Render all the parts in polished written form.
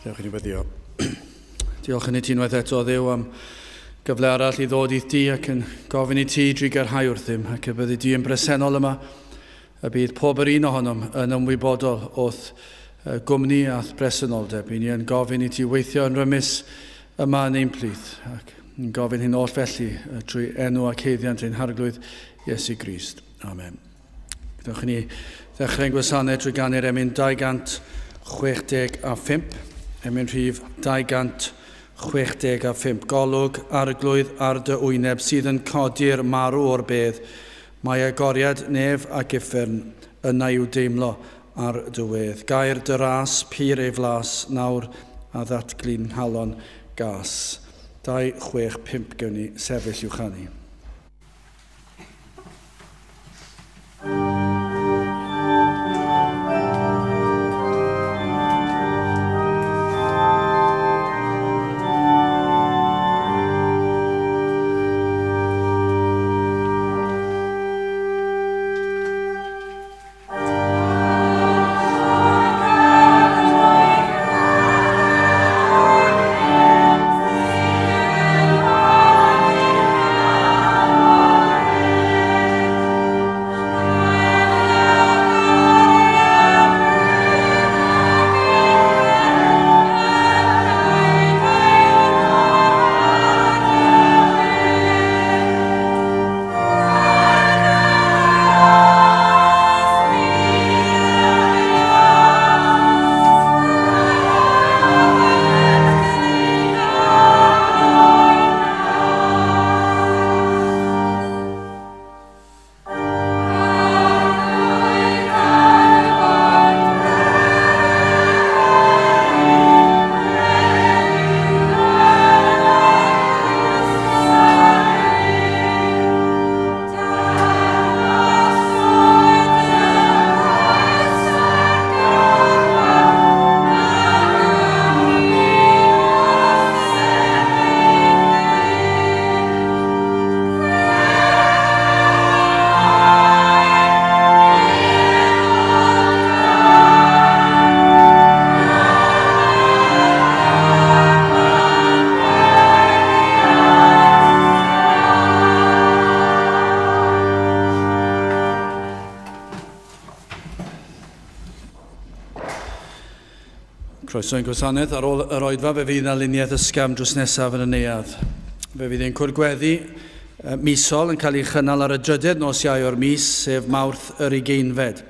Dewch i ni weddio. Diolch yn i ti unwaith eto, Dduw, am gyfle arall i ddod i'th di ac yn gofyn i ti drugarhau wrthym ac y byddi di yn bresennol yma, y bydd pob yr un ohonom yn ymwybodol o'th gwmni a'th bresenoldeb. I ni yn gofyn i ti weithio yn rymus yma yn ein plith ac yn gofyn hyn oll felly trwy enw ac haeddiant ein Harglwydd Iesu Grist. Amen. Gadewch i ni ddechrau ein gwasanaeth drwy ganu'r emyn 265, emyn rhif 265. Golwg arglwydd ar dy wyneb sydd yn codi'r marw o'r bedd. Mae agoriad nef ac uffern yna i'w deimlo ar dy wedd. Gair dy ras, pur ei flas, nawr a ddatglu'n nghalon gas. 265 gewn ni sefyll i'w chanu. Croeso i'n gwasanaeth. Ar ôl yr oedfa fe fydd yna luniaeth ysgafn drws nesaf yn y neuadd. Fe fydd ein cwrdd gweddi misol yn cael ei chynnal ar y drydedd nos Iau o'r mis, sef Mawrth yr ugeinfed.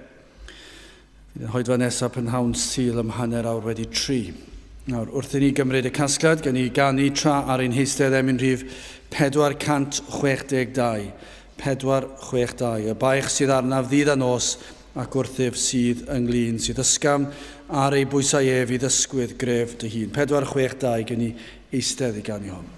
Fydd yn hoedfa nesaf prynhawn Sul am hanner awr wedi tri. Nawr, wrth i ni gymryd y casgliad, gen i ganu tra ar ein heistedd emyn rhif 462. 462. Y baich sydd arnaf ddydd a nos, ac wrthyf sydd ynglyn, sydd ysgafn ar ei bwysau ef i ddysgwydd gref dy hun. 462, gen i eistedd i ganu hon.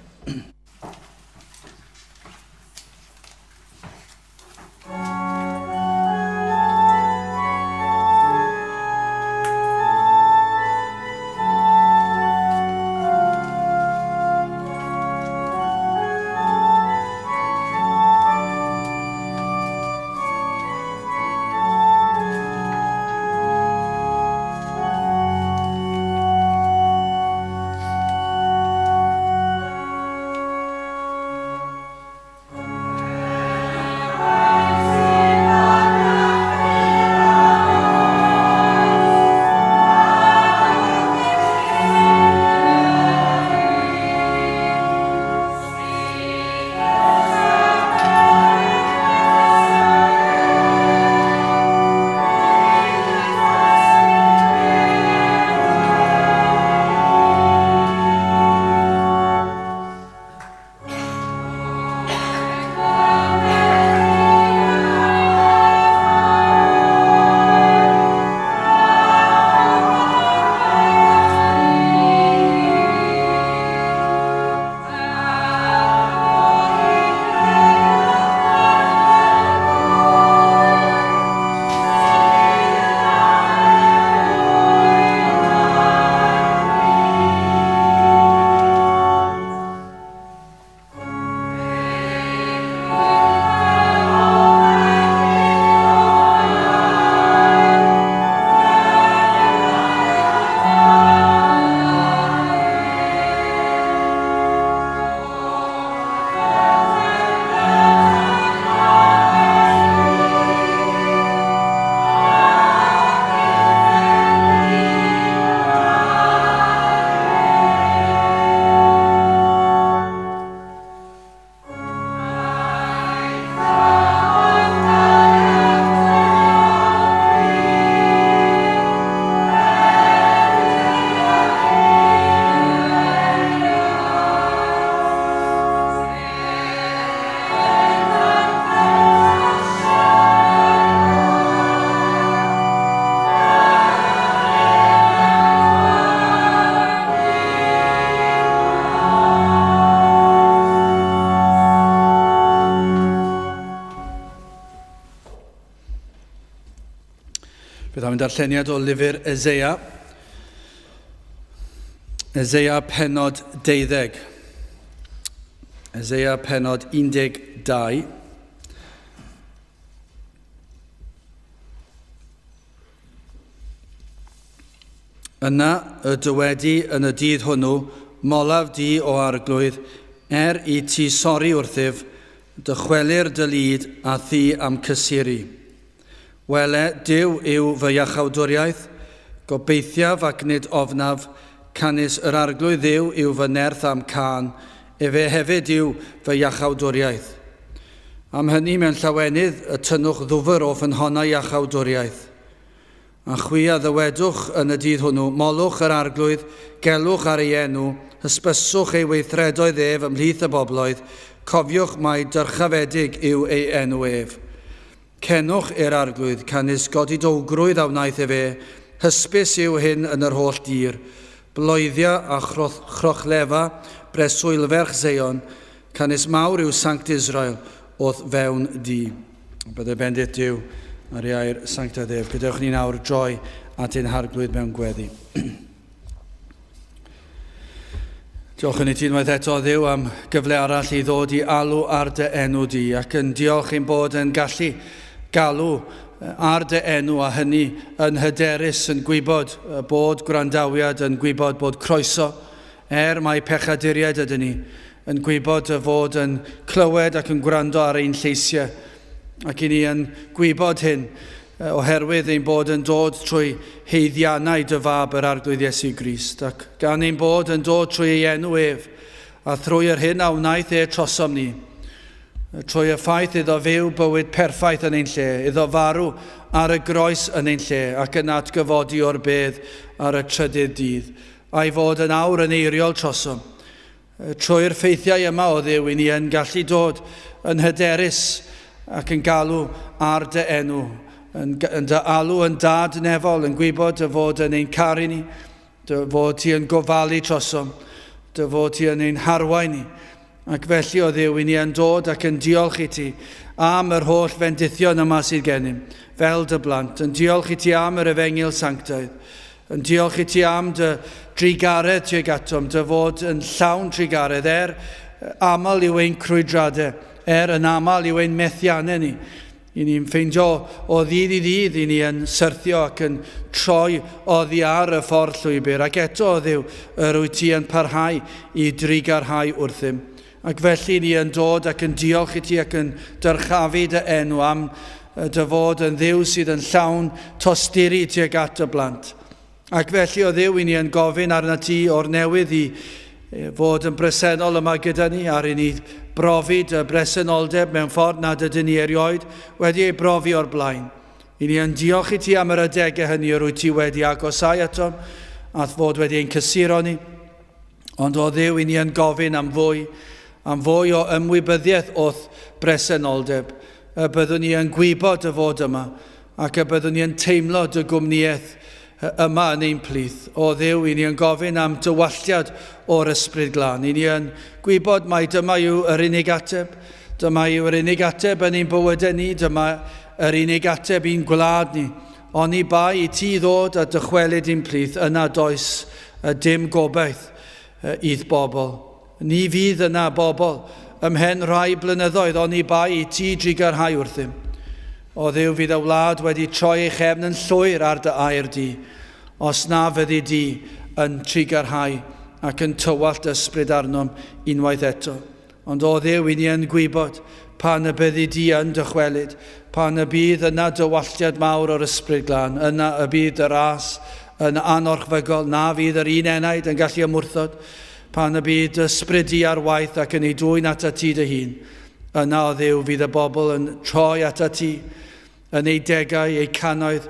Byddaf yn darlleniad o lyfr Eseia. Eseia penod 12. Eseia penod 12. Yna y dywedi yn y dydd hwnnw, Molaf di, o Arglwydd, er i ti sori wrthyf, dychwelir dy lid a thi a'm cysuri. Wele, Duw yw fy iachawdwriaeth, gobeithiaf ac nid ofnaf, canys yr Arglwydd Dduw yw fy nerth a'm cân, efe hefyd yw fy iachawdwriaeth. Am hynny mewn llawenydd y tynnwch ddwfr o ffynhonnau iachawdwriaeth. A chwi a ddywedwch yn y dydd hwnnw, Molwch yr Arglwydd, gelwch ar ei enw, hysbyswch ei weithredoedd ef ymhlith y bobloedd, cofiwch mai dyrchafedig yw ei enw ef. Cenwch i'r Arglwydd, canys godidowgrwydd a wnaeth efe, hysbys yw hyn yn yr holl dir. Bloeddia a chrochlefa breswylferch Seion, canys mawr yw Sanct Israel o'th fewn di. Byddai bendith Duw ar ei air sanctaidd ef. Gadewch ni nawr droi at ein harglwydd mewn gweddi. Diolch yn i ti unwaith eto, Dduw, am gyfle arall i ddod i alw ar dy enw di, ac yn diolch ein bod yn gallu galw ar dy enw a hynny yn hyderus, yn gwybod bod gwrandawiad, yn gwybod bod croeso, er mai pechaduriaid ydyn ni, yn gwybod dy fod yn clywed ac yn gwrando ar ein lleisiau, ac i ni yn gwybod hyn oherwydd ein bod yn dod trwy haeddiannau dy Fab yr Arglwydd Iesu Grist, ac gan ein bod yn dod trwy ei enw ef, a thrwy yr hyn a wnaeth e trosom ni, trwy y ffaith iddo fyw bywyd perffaith yn ein lle, iddo farw ar y groes yn ein lle, ac yn atgyfodi o'r bedd ar y trydydd dydd, a'i fod yn awr yn eiriol trosom. Trwy'r ffeithiau yma o Dduw, i ni yn gallu dod yn hyderus ac yn galw ar dy enw, yn, yn dy alw yn dad nefol, yn gwybod dy fod yn ein caru ni, dy fod ti yn gofalu trosom, dy fod ti yn ein harwain ni. Ac felly o Dduw, i ni yn dod ac yn diolch i ti am yr holl fendithion yma sydd gennym, fel dy blant, yn diolch i ti am yr efengyl sanctaidd, Yn diolch i ti am dy drugaredd tuag atom, dy fod yn llawn trugaredd, er aml yw ein crwydradau, er yn aml yw ein methiannau ni. I ni'n ffeindio o ddydd i ddydd, i ni yn syrthio ac yn troi oddi ar y ffordd llwybr, ac eto, o Dduw, yr wyt ti yn parhau i drugarhau wrthym. Ac felly ni yn dod ac yn diolch i ti ac yn dyrchafu dy enw am dy fod yn Dduw sydd yn llawn tosturi tuag at dy blant. Ac felly o Dduw i ni yn gofyn arna ti o'r newydd i fod yn bresennol yma gyda ni ar i ni brofi dy bresenoldeb mewn ffordd nad ydyn ni erioed wedi ei brofi o'r blaen. I ni yn diolch i ti am yr adegau hynny yr wyt ti wedi agosau atom a'th fod wedi ein cysuro ni. Ond o Dduw, i ni yn gofyn am fwy, am fwy o ymwybyddiaeth o'th bresenoldeb, y byddwn ni yn gwybod dy fod yma, ac y byddwn ni yn teimlo dy gwmnïaeth yma yn ein plith. O Dduw, i ni yn gofyn am dywalltiad o'r Ysbryd Glân. I ni yn gwybod mai dyma yw yr unig ateb, dyma yw yr unig ateb yn ein bywydau ni, dyma yr unig ateb i'n gwlad ni. Oni bai i ti ddod a dychwelyd i'n plith, yna does dim gobaith i'th bobl. Ni fydd yna bobl ymhen rhai blynyddoedd oni bai i ti drugarhau wrthym. O Dduw, fydd y wlad wedi troi ei chefn yn llwyr ar dy air di, os na fyddi di yn trugarhau ac yn tywallt ysbryd arnom unwaith eto. Ond o Dduw, i ni yn gwybod pan y byddi di yn dychwelyd, pan y bydd yna dywalltiad mawr o'r Ysbryd Glân, yna y bydd dy ras yn anorchfygol, na fydd yr un enaid yn gallu ymwrthod, pan y bydd dy ysbryd di ar waith ac yn ei dwyn atat ti dy hun, yna o Dduw fydd y bobl yn troi atat ti, yn eu degau, eu cannoedd,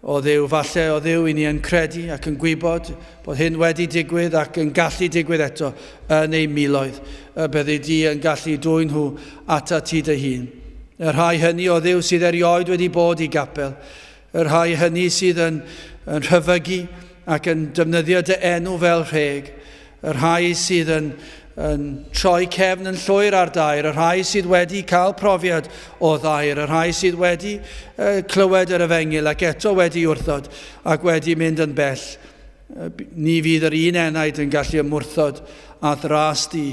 o Dduw. Falle, o Dduw, i ni yn credu ac yn gwybod bod hyn wedi digwydd ac yn gallu digwydd eto yn eu miloedd, y byddi di yn gallu dwyn nhw atat ti dy hun. Y rhai hynny, o Dduw, sydd erioed wedi bod i gapel, y rhai hynny sydd yn, yn rhyfygu ac yn defnyddio dy enw fel rheg, y rhai sydd yn, yn troi cefn yn llwyr ar dair, y rhai sydd wedi cael profiad o ddair, y rhai sydd wedi clywed yr efengyl ac eto wedi wrthod ac wedi mynd yn bell. Ni fydd yr un enaid yn gallu ymwrthod â'th ras di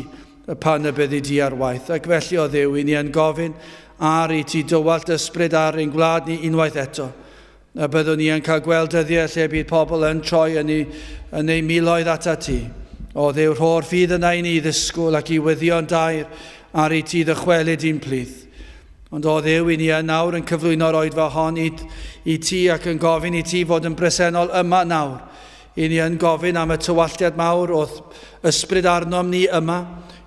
pan y byddi di ar waith. Ac felly, o Dduw, i ni yn gofyn ar i ti dywallt ysbryd ar ein gwlad ni unwaith eto. A byddwn ni yn cael gweld dyddiau lle bydd pobl yn troi yn, ei, yn eu miloedd atat ti. O Dduw, rho'r ffydd yna i ni ddisgwyl ac i wyddio'n dair ar i ti ddychwelyd i'n plith. Ond o Dduw, i ni yn nawr yn cyflwyno'r oedfa hon i, i ti ac yn gofyn i ti fod yn bresennol yma nawr. I ni yn gofyn am y tywalltiad mawr o'th ysbryd arnom ni yma.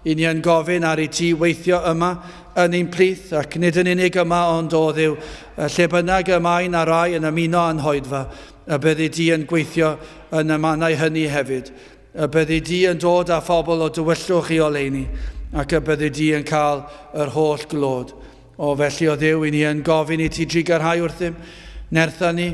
I ni yn gofyn ar i ti weithio yma yn ein plith, ac nid yn unig yma ond o Dduw, lle bynnag y mae na rai yn ymuno â'n hoedfa, y byddi di yn gweithio yn y mannau hynny hefyd. Y byddi di yn dod â phobl o dywyllwch i oleuni, ac y byddi di yn cael yr holl glod. O, felly, o Dduw, i ni yn gofyn i ti drugarhau wrthym, nertha ni,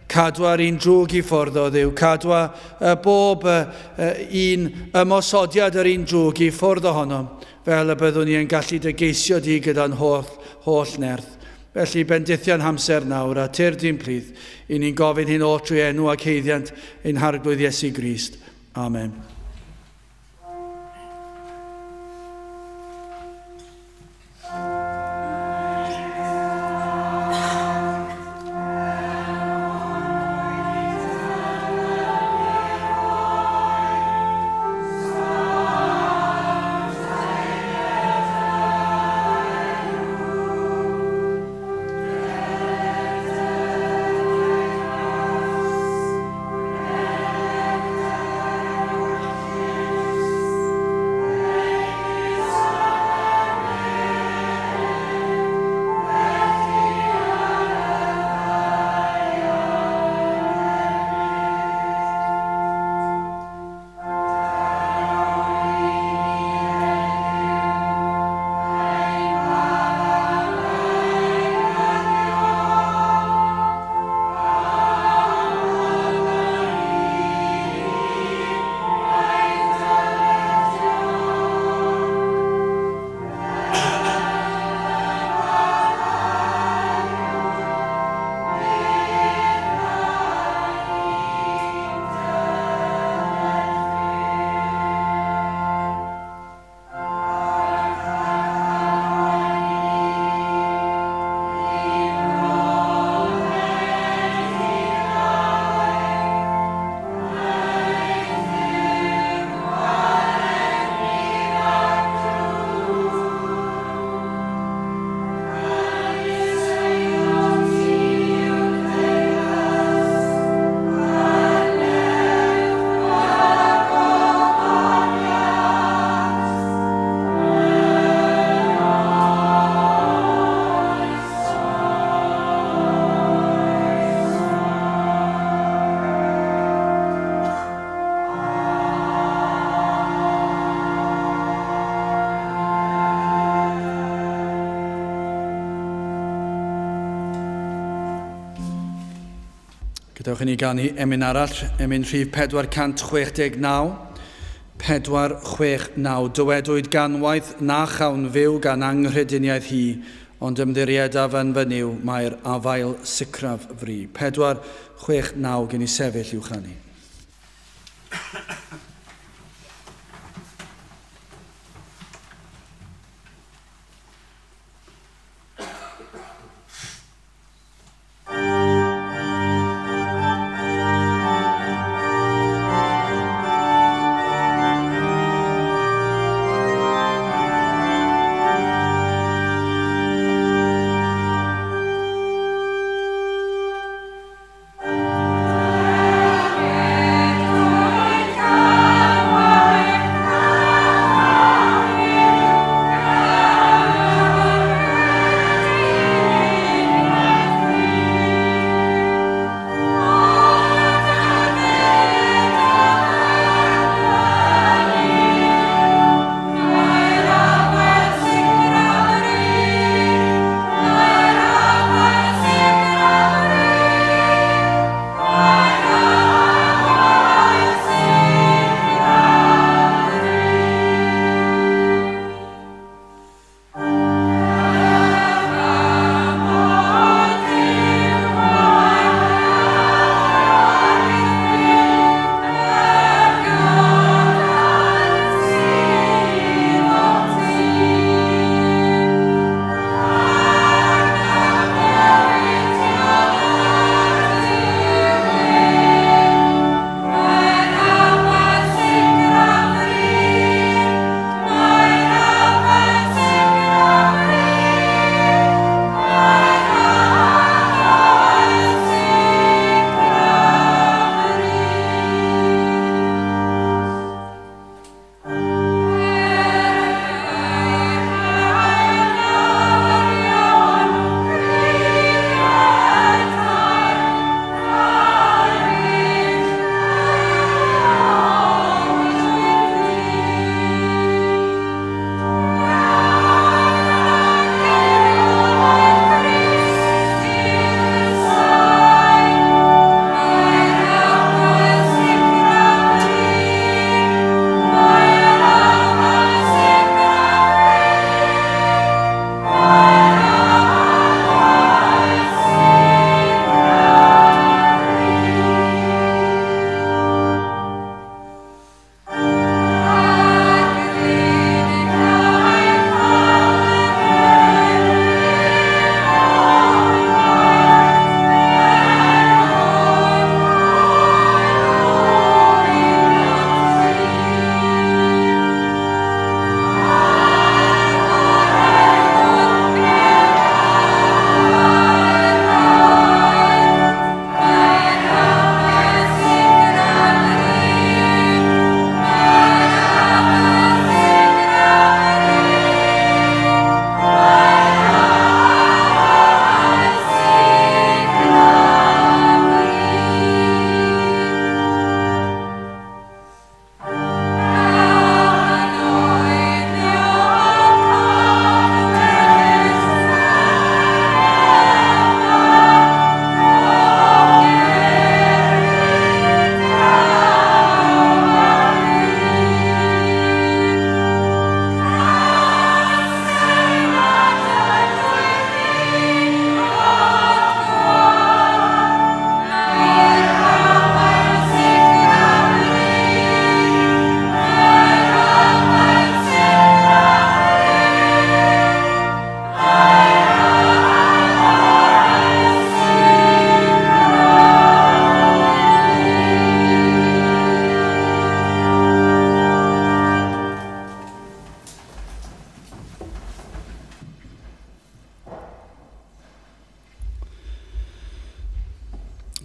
cadwa'r un drwg i ffwrdd, o Dduw, cadwa y bob un ymosodiad yr un drwg i ffwrdd ohonom, fel y byddwn ni yn gallu dy geisio di gyda'n holl, holl nerth. Felly, bendithia'n hamser nawr, a tyrd i'n plith, i ni'n gofyn hyn oll trwy enw ac haeddiant ein Harglwydd Iesu Grist. Amen. Gadewch i ni ganu emyn arall, emyn rhif 469. 469. Dywedwyd ganwaith na chawn fyw gan anghrediniaeth hi, ond ymddiriedaf yn fy Nuw, mae'r afael sicraf fri. 469 gen i sefyll i'w chanu.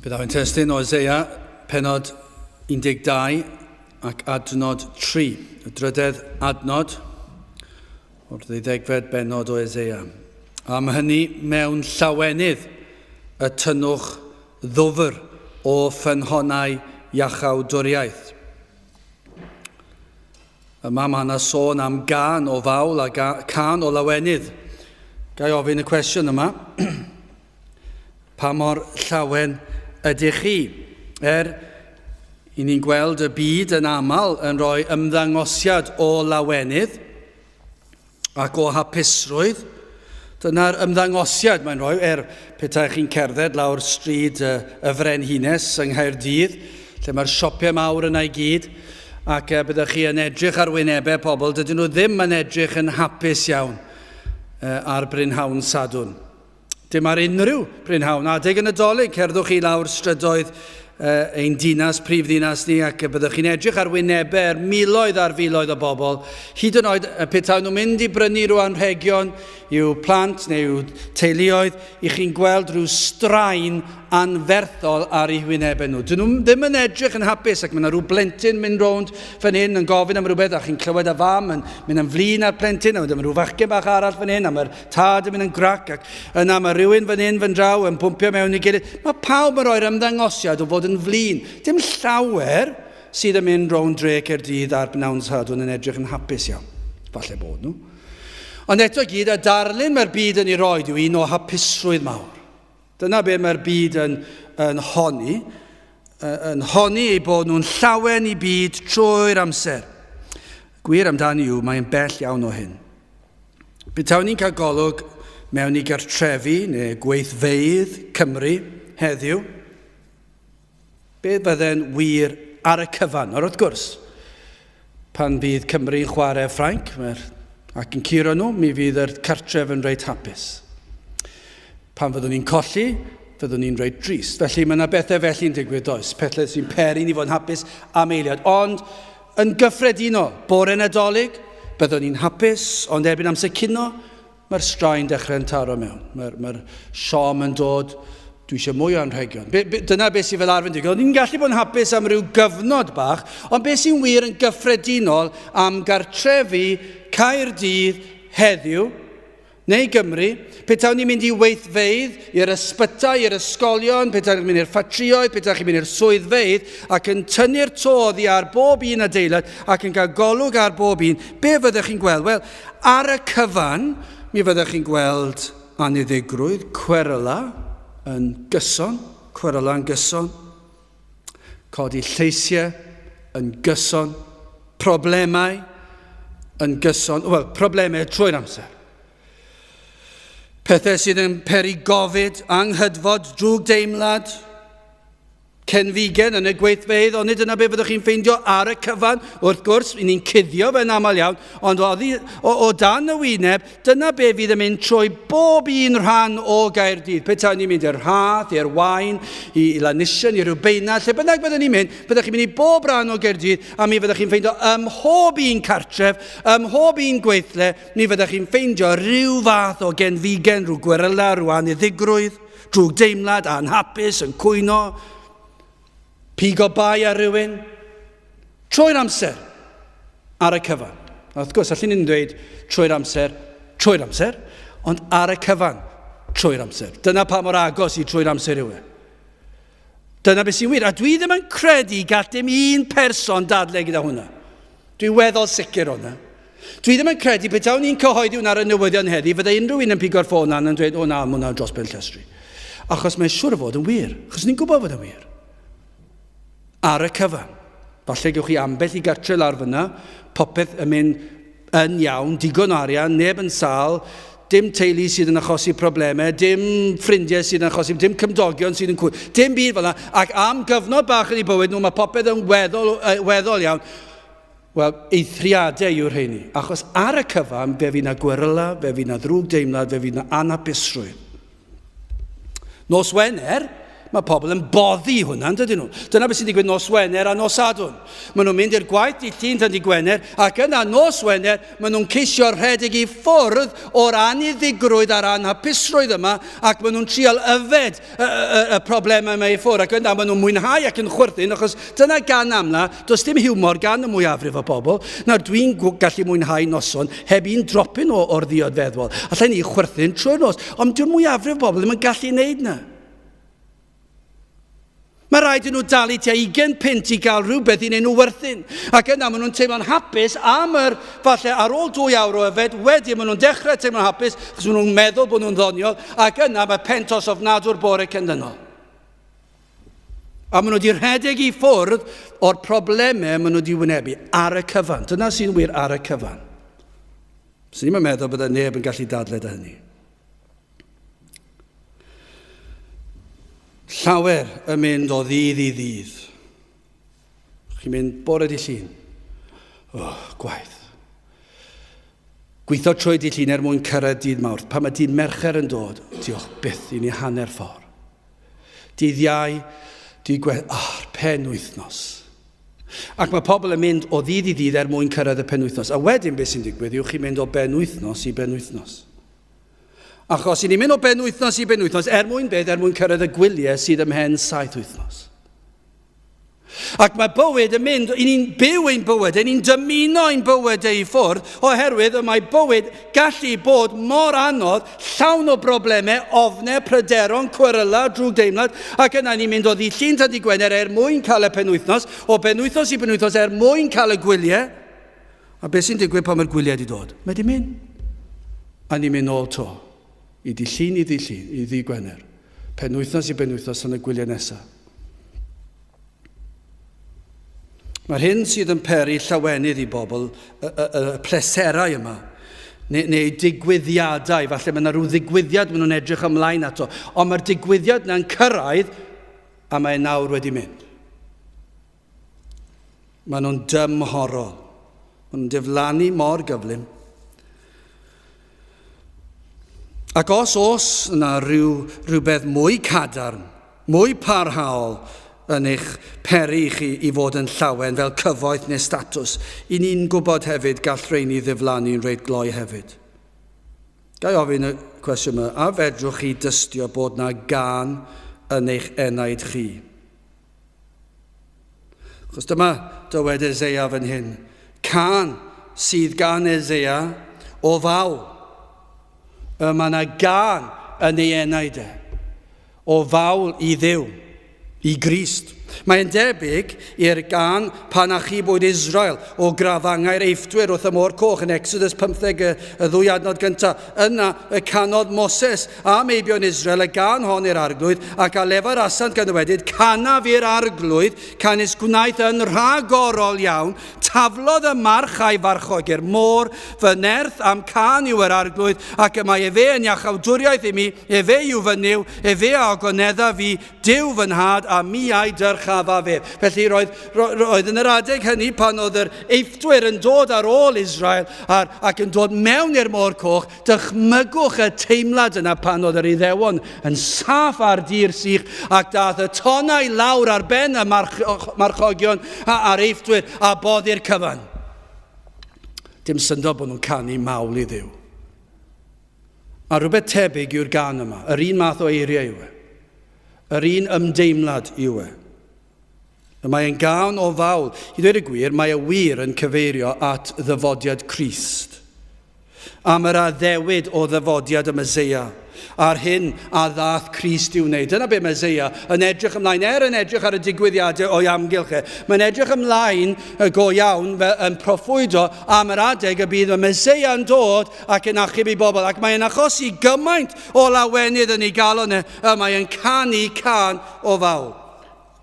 Byddaf yn testun o Isaiah penod 12 ac adnod 3, y drydedd adnod o'r ddeuddegfed bennod o Isaiah. Am hynny mewn llawenydd y tynnwch ddwfr o ffynhonnau iachawdwriaeth. Yma mae yna sôn am gân o fawl a cân o lawenydd. Ga i ofyn y cwestiwn yma? Pa mor llawen ydych chi? Er i ni'n gweld y byd yn aml yn rhoi ymddangosiad o lawenydd ac o hapusrwydd, dyna'r ymddangosiad mae'n rhoi, er petai chi'n cerdded lawr stryd y, y Frenhines yng Nghaerdydd, lle mae'r siopau mawr yna i gyd, ac byddwch chi yn edrych ar wynebau pobl, dydyn nhw ddim yn edrych yn hapus iawn ar brynhawn Sadwrn. Dim ar unrhyw brynhawn. Adeg y Nadolig, cerddwch chi lawr strydoedd ein dinas, prif ddinas ni, ac byddwch chi'n edrych ar wynebau ar miloedd ar filoedd o bobl, hyd yn oed petai nhw'n mynd i brynu rhyw anrhegion i'w plant neu i'w teuluoedd, i chi'n gweld rhyw straen anferthol ar eu hwynebau nhw. Dyn nhw ddim yn edrych yn hapus ac mae yna rhyw blentyn mynd rownd fan hyn yn gofyn am rhywbeth a chi'n clywed y fam yn mynd yn flin ar plentyn a wedyn mae rhyw fachgen bach arall fan hyn a mae'r tad yn mynd yn grac ac yna mae rhywun fan hyn fan draw yn pwmpio mewn i gilydd. Mae pawb yn rhoi'r ymddangosiad o fod yn flin. Dim llawer sydd yn mynd rownd dre Caerdydd ar bnawn Sadwrn yn edrych yn hapus iawn. Falle bod nhw. Ond eto gyd, y darlun mae'r byd yn ei roed yw un o hapusrwydd mawr. Dyna be mae'r byd yn, yn honni, yn honni eu bod nhw'n llawen i byd trwy'r amser. Gwir amdani yw, mae'n bell iawn o hyn. Petawn ni'n cael golwg mewn i gartrefi neu gweithfeydd Cymru heddiw, beth fydde'n wir ar y cyfan? Nawr wrth gwrs, pan fydd Cymru'n chwarae Ffrainc mae'r, ac yn curo nhw, mi fydd yr cartref yn reit hapus. Pan fyddwn ni'n colli, fyddwn ni'n reit drist. Felly mae yna bethau felly'n digwydd does, pethau sy'n peri ni fod yn hapus am eiliad. Ond yn gyffredinol, bore Nadolig, byddwn ni'n hapus, ond erbyn amser cino, Mae'r straen dechrau'n taro mewn. Mae'r mae siom yn dod, dwi eisiau mwy o anrhegion. Be, be, dyna beth sy'n fel arfer yn digwydd. Ni'n gallu bod yn hapus am ryw gyfnod bach, ond beth sy'n wir yn gyffredinol am gartrefi Caerdydd heddiw, neu Gymru, petawn ni'n mynd i weithfeydd, i'r ysbytai, i'r ysgolion, petawn ni'n mynd i'r ffatrïoedd, petawn chi'n mynd i'r swyddfeydd, ac yn tynnu'r to oddi ar bob un adeilad ac yn cael golwg ar bob un, be fyddech chi'n gweld? Wel, Ar y cyfan, mi fyddech chi'n gweld anniddigrwydd, cweryla yn gyson, cweryla yn gyson, codi lleisiau yn gyson, problemau yn gyson, wel, problemau trwy'r amser. Pethau sydd yn peri gofid, anghydfod, drwg deimlad, cenfigen yn y gweithfeydd, ond nid yna be fyddwch chi'n ffeindio ar y cyfan. Wrth gwrs, i ni'n cuddio fe'n aml iawn, ond oddi, o, o dan y wyneb, dyna be fydd yn mynd trwy bob un rhan o Gaerdydd. Petai ni'n mynd i'r Rhath, i'r Waun, i, i Lanisien, i Rhiwbeina, lle bynnag byddwn ni'n mynd, byddwch chi'n mynd i bob rhan o Gaerdydd, a mi fyddwch chi'n ffeindio ym mhob un cartref, ym mhob un gweithle, mi fyddwch chi'n ffeindio rhyw fath o genfigen, rhyw gweryla, rhyw aniddigrwydd. Drwg deimlad, anhapus, yn cwyno, pigo bai ar rywun, trwy'r amser, ar y cyfan. A wrth gwrs, allan ni'n dweud trwy'r amser, trwy'r amser, ond ar y cyfan, trwy'r amser. Dyna pa mor agos i trwy'r amser yw e. Dyna beth sy'n wir. A dwi ddim yn credu gall dim un person dadle gyda hwnna. Dwi'n weddol sicr o hwnna. Dwi ddim yn credu petawn i'n cyhoeddi hwnna ar y newyddion heddi, fydde unrhyw un yn pigo'r ffôn lan yn dweud, o na, mae hwnna'n dros ben llestri. Achos mae'n siŵr o fod yn wir. Achos ni'n gwybod fod yn wir. Ar y cyfan. Falle gewch chi ambell i gartre lawr fyna, popeth yn mynd yn iawn, digon o arian, neb yn sâl, dim teulu sydd yn achosi problemau, dim ffrindiau sydd yn achosi, dim cymdogion sydd yn cwy, dim byd fel yna. Ac am gyfnod bach yn eu bywyd nhw, mae popeth yn weddol, weddol iawn. Wel, eithriadau yw'r rheini, achos ar y cyfan, fe fydd na gweryla, fe fydd na ddrwg deimlad, fe fydd na anhapusrwydd. Nos Wener, Mae pobl yn boddi hwnna, yn dydyn nhw? Dyna beth sy'n digwydd nos Wener a nos Sadwrn. Maen nhw'n mynd i'r gwaith dydd Llun tan dydd Gwener, ac yna nos Wener, maen nhw'n ceisio rhedeg i ffwrdd o'r aniddigrwydd a'r anhapusrwydd yma, ac maen nhw'n trial yfed y, y, y problemau yma i ffwrdd, ac yna maen nhw'n mwynhau ac yn chwerthin, achos dyna gan amla, does dim hiwmor gan y mwyafrif o bobl. Nawr, dwi'n gallu mwynhau noson heb un dropyn o'r ddiod feddwol. Allai ni chwerthin trwy'r nos, ond dyw'r mwyafrif o bobl ddim yn gallu wneud na. Mae rhaid i nhw dalu tua 20 punt i gael rhywbeth i wneud nhw werthin. Ac yna maen nhw'n teimlo'n hapus am yr, falle ar ôl dwy awr o yfed, wedyn maen nhw'n dechrau teimlo'n hapus, achos maen nhw'n meddwl bod nhw'n ddoniol, ac yna mae pentos ofnadw'r bore cendynol. A maen nhw wedi rhedeg i ffwrdd o'r problemau maen nhw wedi wynebu ar y cyfan. Dyna sy'n wir ar y cyfan. Swn i'n meddwl bod neb yn gallu dadle da hynny. Llawer yn mynd o ddydd i ddydd. Chi'n mynd bore di llun. Oh, gwaith. Gweithio trwy di llun er mwyn cyrraedd dydd Mawrth. Pan mae dydd Mercher yn dod, diolch byth i ni hanner ffordd. Dydd Iau, dydd Gwe... Oh, pen wythnos. Ac mae pobl yn mynd o ddydd i ddydd er mwyn cyrraedd y penwythnos. A wedyn beth sy'n digwydd yw chi'n mynd o benwythnos i benwythnos. Achos i ni'n mynd o benwythnos i benwythnos er mwyn beth? Er mwyn cyrraedd y gwyliau sydd ymhen saith wythnos. Ac mae bywyd yn mynd, i ni'n byw ein bywyd, i ni'n dymuno ein bywyd ei ffwrdd, oherwydd y mae bywyd gallu bod mor anodd, llawn o broblemau, ofnau, pryderon, cweryla, drwgdeimlad, ac yna ni'n mynd o ddydd Llun tan dydd Gwener er mwyn cael y penwythnos, o benwythnos i benwythnos er mwyn cael y gwyliau. A beth sy'n digwydd pan mae'r gwyliau wedi dod? Mae wedi mynd. A ni'n mynd nôl to. I di llun i ddi llun, i ddi Gwener. Penwythnos i benwythnos yn y gwyliau nesaf. Mae'r hyn sydd yn peri llawenydd i bobl, y, y, y pleserau yma, neu, neu digwyddiadau, falle mae yna rhyw ddigwyddiad maen nhw'n edrych ymlaen ato, ond mae'r digwyddiad yna'n cyrraedd a mae nawr wedi mynd. Maen nhw'n dymhorol. Maen nhw'n diflannu mor gyflym. Ac os oes yna rhyw, rhywbeth mwy cadarn, mwy parhaol yn eich peri chi i fod yn llawen fel cyfoeth neu statws, i ni'n gwybod hefyd gall rheini ddiflannu'n reit gloi hefyd. Ga i ofyn y cwestiwn yma, a fedrwch chi dystio bod na gân yn eich enaid chi? Achos dyma dywed Eseia fan hyn. Cân sydd gan Eseia o fawl. Y mae yna gân yn ei enaid e. O fawl i Dduw, i Grist. Mae'n debyg i'r gân pan achubwyd Israel o grafangau'r Eifftwyr wrth y Môr Coch yn Exodus 15 y, y ddwy adnod gyntaf. Yna y canodd Moses A meibion Israel y gân hon i'r Arglwydd, ac a lefarasant gan ddywedyd, Canaf i'r Arglwydd, canys gwnaeth yn rhagorol iawn, taflodd y march a'i farchog i'r môr, fy nerth a'm cân yw yr Arglwydd, ac y mae efe yn iachawdwriaeth i mi, efe yw fy Nuw, efe a ogonedda fi, Duw fy nhad, a mi a'i dyrchafaf ef. Felly roedd, roedd yn yr adeg hynny pan oedd yr Eifftwyr yn dod ar ôl Israel ar, ac yn dod mewn i'r Môr Coch, Dychmygwch y teimlad yna pan oedd yr Iddewon yn saff ar dir sych ac daeth y tonnau lawr ar ben y march marchogion a'r Eifftwyr a boddi'r cyfan. Dim syndod bod nhw'n canu mawl i Dduw. A rhywbeth tebyg yw'r gân yma. Yr un math o eiriau yw e. Yr un ymdeimlad yw e. Y mae e'n gân o fawl. I ddweud y gwir, mae e wir yn cyfeirio at ddyfodiad Crist. Am yr addewid o ddyfodiad y Meseia, a'r hyn a ddaeth Crist i'w wneud. Dyna be mae Eseia yn edrych ymlaen, er yn edrych ar y digwyddiadau o'i amgylch e. Mae'n edrych ymlaen y go iawn fel yn proffwydo am yr adeg y bydd y Meseia yn dod ac yn achub ei bobl. Ac mae'n achosi gymaint o lawenydd yn ei galon e, y mae'n canu cân o fawl.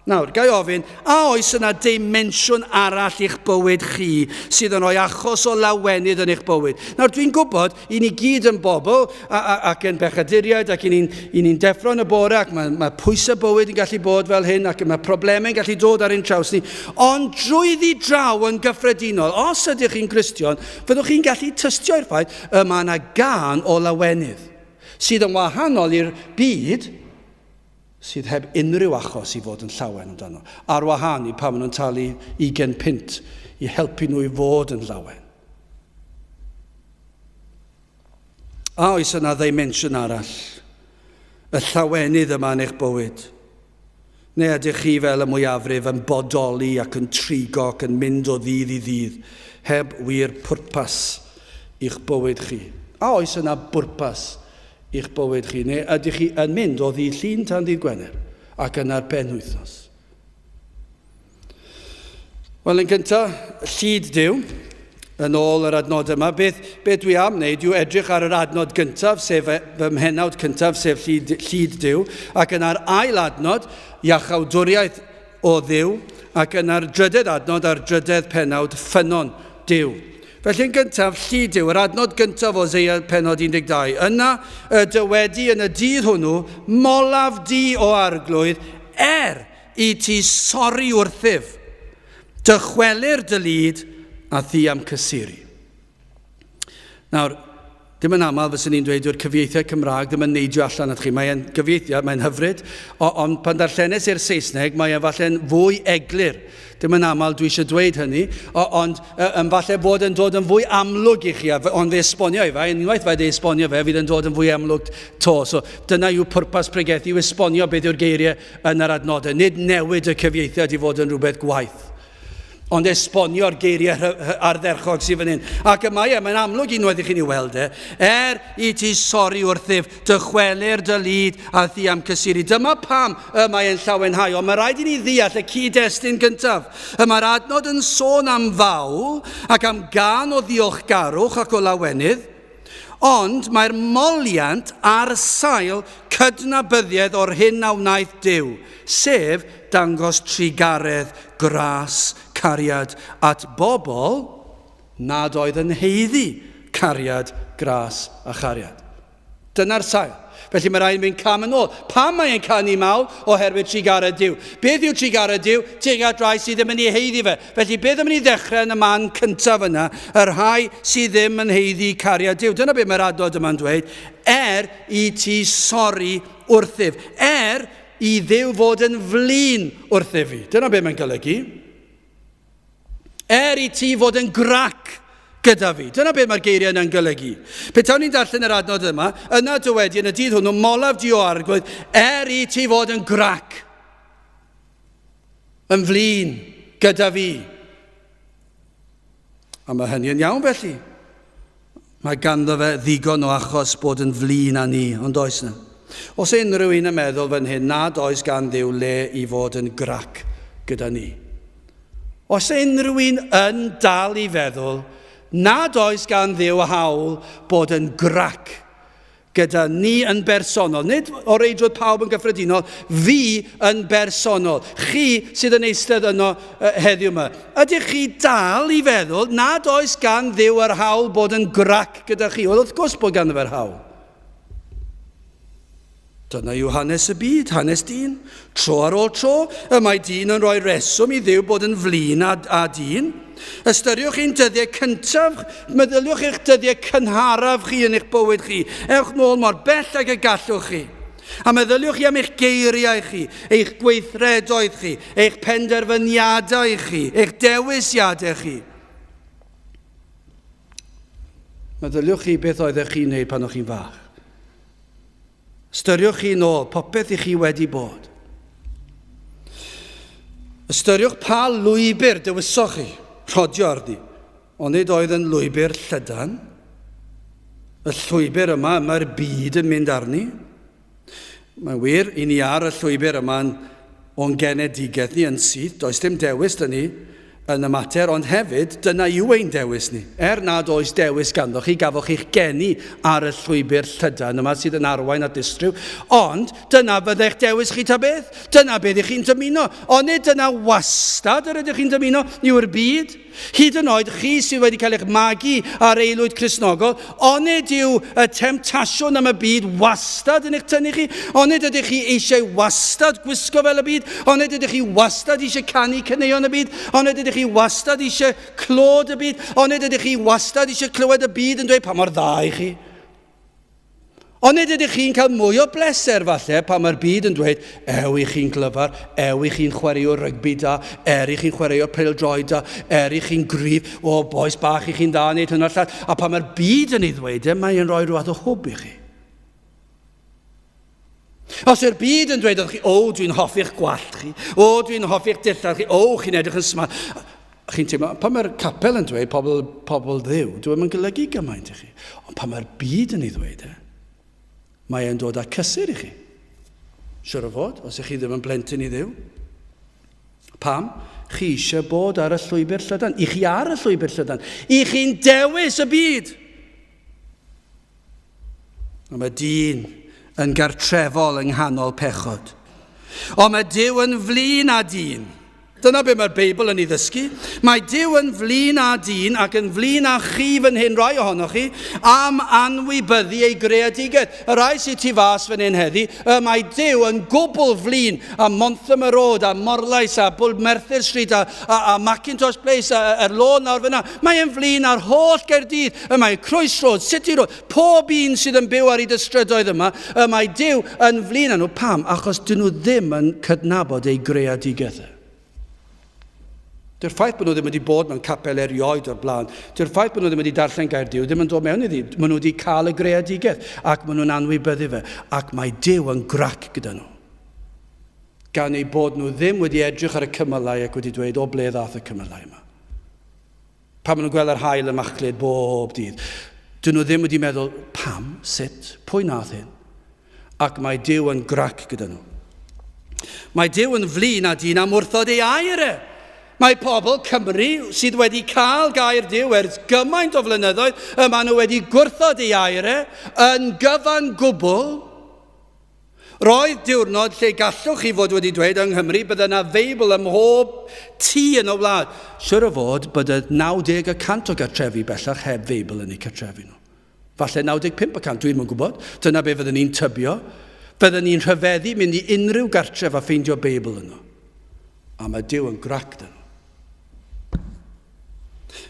Nawr, ga i ofyn, a oes yna dimensiwn arall i'ch bywyd chi sydd yn rhoi achos o lawenydd yn eich bywyd? Nawr, dwi'n gwybod, i ni gyd yn bobl a, a, ac yn bechaduriaid ac i ni'n ni deffro yn y bore ac mae, mae pwysau bywyd yn gallu bod fel hyn ac mae problemau'n gallu dod ar ein traws ni. Ond drwyddi draw yn gyffredinol, os ydych chi'n Gristion, fyddwch chi'n gallu tystio i'r ffaith y mae yna gân o lawenydd sydd yn wahanol i'r byd. sydd heb unrhyw achos i fod yn llawen amdano, ar wahân i pan maen nhw'n talu ugain punt i helpu nhw i fod yn llawen. A oes yna ddimensiwn arall, y llawenydd yma yn eich bywyd? Neu ydych chi fel y mwyafrif yn bodoli ac yn trigo ac yn mynd o ddydd i ddydd heb wir pwrpas i'ch bywyd chi? A oes yna bwrpas i'ch bywyd chi? Neu ydych chi yn mynd o ddydd Llun tan ddydd Gwener ac yna'r penwythnos? Wel, yn gyntaf, llid Duw, yn ôl yr adnod yma, beth, beth dwi am wneud yw edrych ar yr adnod gyntaf, sef fy mhennawd cyntaf, sef llid, llid Duw, ac yna'r ail adnod, iachawdwriaeth o Dduw, ac yna'r drydedd adnod a'r drydedd pennawd, ffynnon Duw. Felly yn gyntaf, llid Duw, yr adnod gyntaf o Eseia pennod 12. Yna y dywedi yn y dydd hwnnw, molaf di o arglwydd, er i ti sori wrthyf. Dychwelir dy lid a thi am cysuru. Nawr, dim yn aml fyswn i'n dweud dyw'r cyfieithiad Cymraeg ddim yn neidio allan at chi. Mae'n gyfieithiad, mae'n hyfryd, ond pan darllenes i'r Saesneg, mae e falle'n fwy eglur. Dim yn aml dwi eisiau dweud hynny, ond yn falle bod yn dod yn fwy amlwg i chi, ond fe esbonio i fe, unwaith fe esbonio fe, fydd yn dod yn fwy amlwg to. So dyna yw pwrpas pregethu, yw esbonio beth yw'r geiriau yn yr adnodau. Nid newid y cyfieithiad i fod yn rhywbeth gwaith, ond esbonio'r geiriau ardderchog sydd fan hyn. Ac y mae e, mae'n amlwg unwaith i chi'n ei weld e, er i ti sori wrthyf, dychwelir dy lid a thi am cysuru. Dyma pam y mae e'n llawenhau, ond mae rhaid i ni ddeall y cyd-destun gyntaf. Y mae'r adnod yn sôn am fawl ac am gân o ddiolchgarwch ac o lawenydd, Ond mae'r moliant ar sail cydnabyddiaeth o'r hyn a wnaeth Duw, sef dangos trugaredd, gras, cariad at bobl nad oedd yn haeddu cariad, gras a chariad. Dyna'r sail. Felly mae rhaid mynd cam yn ôl. Pam mae e'n canu mawl? Oherwydd trugaredd Duw. Beth yw trugaredd Duw? Tuag at rai sydd ddim yn ei haeddu fe. Felly beth am ni ddechrau yn y man cyntaf yna, y rhai sydd ddim yn haeddu cariad Duw. Dyna beth mae'r adnod yma'n dweud. Er i ti sori wrthyf. Er i Dduw fod yn flin wrthyf fi. Dyna beth mae'n golygu. Er i ti fod yn grac gyda fi. Dyna beth mae'r geiriau yna'n golygu. Petawn ni'n darllen yr adnod yma, yna dywedi yn y dydd hwnnw, molaf di o arglwydd, er i ti fod yn grac, yn flin gyda fi. A mae hynny yn iawn felly. Mae ganddo fe ddigon o achos bod yn flin â ni, ond oes na? Os unrhyw un yn meddwl fan hyn nad oes gan Dduw le i fod yn grac gyda ni. Os unrhyw un yn dal i feddwl nad oes gan Dduw hawl bod yn grac gyda ni yn bersonol, nid o reidrwydd pawb yn gyffredinol, fi yn bersonol, chi sydd yn eistedd yno heddiw yma. Ydych chi dal i feddwl nad oes gan Dduw yr hawl bod yn grac gyda chi? Wel, wrth gwrs bod ganddo fe'r hawl. Dyna yw hanes y byd, hanes dyn. Tro ar ôl tro, y mae dyn yn rhoi reswm i Dduw bod yn flin â, â dyn. Ystyriwch ein dyddiau cyntaf, meddyliwch eich dyddiau cynharaf chi yn eich bywyd chi. Ewch nôl mor bell ag y gallwch chi. A meddyliwch chi am eich geiriau chi, eich gweithredoedd chi, eich penderfyniadau chi, eich dewisiadau chi. Meddyliwch chi beth oeddech chi'n wneud pan o'ch chi'n fach. Ystyriwch chi nôl popeth i chi wedi bod. Ystyriwch pa lwybr dewisoch chi rhodio arni, ond nid oedd yn lwybr llydan. Y llwybr yma y mae'r byd yn mynd arni. Mae'n wir, i ni ar y llwybr yma o'n genedigaeth ni yn syth, does dim dewis dyn ni yn y mater, ond hefyd, dyna yw ein dewis ni. Er nad oes dewis ganddo chi, gafoch chi'ch geni ar y llwybr llydan yma sydd yn arwain at distryw, ond dyna fyddai'ch dewis chi ta beth, dyna beth ych chi'n dymuno, ond nid dyna wastad yr ydych chi'n dymuno yw'r byd. Hyd yn oed chi sydd wedi cael eich magu ar aelwyd Cristnogol, onid yw y temtasiwn am y byd wastad yn eich tynnu chi? Onid ydych chi eisiau wastad gwisgo fel y byd? Onid ydych chi wastad eisiau canu caneuon y byd? Onid ydych chi wastad eisiau clod y byd? Onid ydych chi wastad eisiau clywed y byd yn dweud pa mor dda i chi? Ond nid ydych chi'n cael mwy o bleser falle pan mae'r byd yn dweud, ew i chi'n glyfar, ew i chi'n chwaraewr rygbi da, er i chi'n chwaraewr pêl-droed da, er i chi'n gryf, o bois bach i chi'n dda yn neud hyn a'r llall. A pan mae'r byd yn ei ddweud e, mae'n rhoi rhyw fath o hwb i chi. Os yw'r byd yn dweud wrth chi, o, dwi'n hoffi'ch gwallt chi, o, dwi'n hoffi'ch dillad chi, o, chi'n edrych yn smart. Chi'n teimlo, pan mae'r capel yn dweud pobl, pobl ddiw, dwi yn golygu gymaint i chi. Ond pan mae'r byd yn ei ddweud e, mae e'n dod â cysur i chi. Siwr o fod, os ych chi ddim yn blentyn i ddiw. Pam? Chi eisiau bod ar y llwybr llydan. I chi ar y llwybr llydan. I chi'n dewis y byd. Ond mae dyn yn gartrefol yng nghanol pechod. Ond mae Duw yn flin â dyn. Dyna be mae'r Beibl yn ei ddysgu. Mae Duw yn flin â dyn ac yn flin â chi fan hyn, rai ohonoch chi, am anwybyddu ei greadigaeth. Y rai sydd tu fas fan hyn heddi, y mae Duw yn gwbl flin a Monthymer Road a Morlais a Bwlb Merthyr Street a, a, a Mackintosh Place a, a'r lôn lawr fyna. Mae e'n flin ar holl Gaerdydd. Y mae Croes Road, City Road, pob un sydd yn byw ar hyd y strydoedd yma, y mae Duw yn flin â nhw. Pam? Achos dyn nhw ddim yn cydnabod ei greadigaeth e. Dyw'r ffaith bod nhw ddim wedi bod mewn capel erioed o'r blaen, dyw'r ffaith bod nhw ddim wedi darllen gair Duw ddim yn dod mewn iddi. Maen nhw wedi cael y greadigaeth ac maen nhw'n anwybyddu fe ac mae Duw yn grac gyda nhw. Gan eu bod nhw ddim wedi edrych ar y cymylau ac wedi dweud o ble ddath y cymylau yma. Pan maen nhw'n gweld yr haul yn machlud bob dydd, dyn nhw ddim wedi meddwl, pam, sut, pwy nath hyn? Ac mae Duw yn grac gyda nhw. Mae Duw yn flin â dyn am wrthod ei air e. Mae pobl Cymru sydd wedi cael gair Duw ers gymaint o flynyddoedd, y maen nhw wedi gwrthod ei air e yn gyfan gwbl. Roedd diwrnod lle gallwch chi fod wedi dweud yng Nghymru bydde yna Feibl ym mhob tŷ yn y wlad. Siwr o fod bod y 90 y cant o gartrefi bellach heb Feibl yn eu cartrefi nhw. Falle 95 y cant, dwi'm yn gwybod. Dyna be fydden ni'n tybio. Fydden ni'n rhyfeddu mynd i unrhyw gartref a ffeindio Beibl yno. A mae Duw yn grac dyn nhw.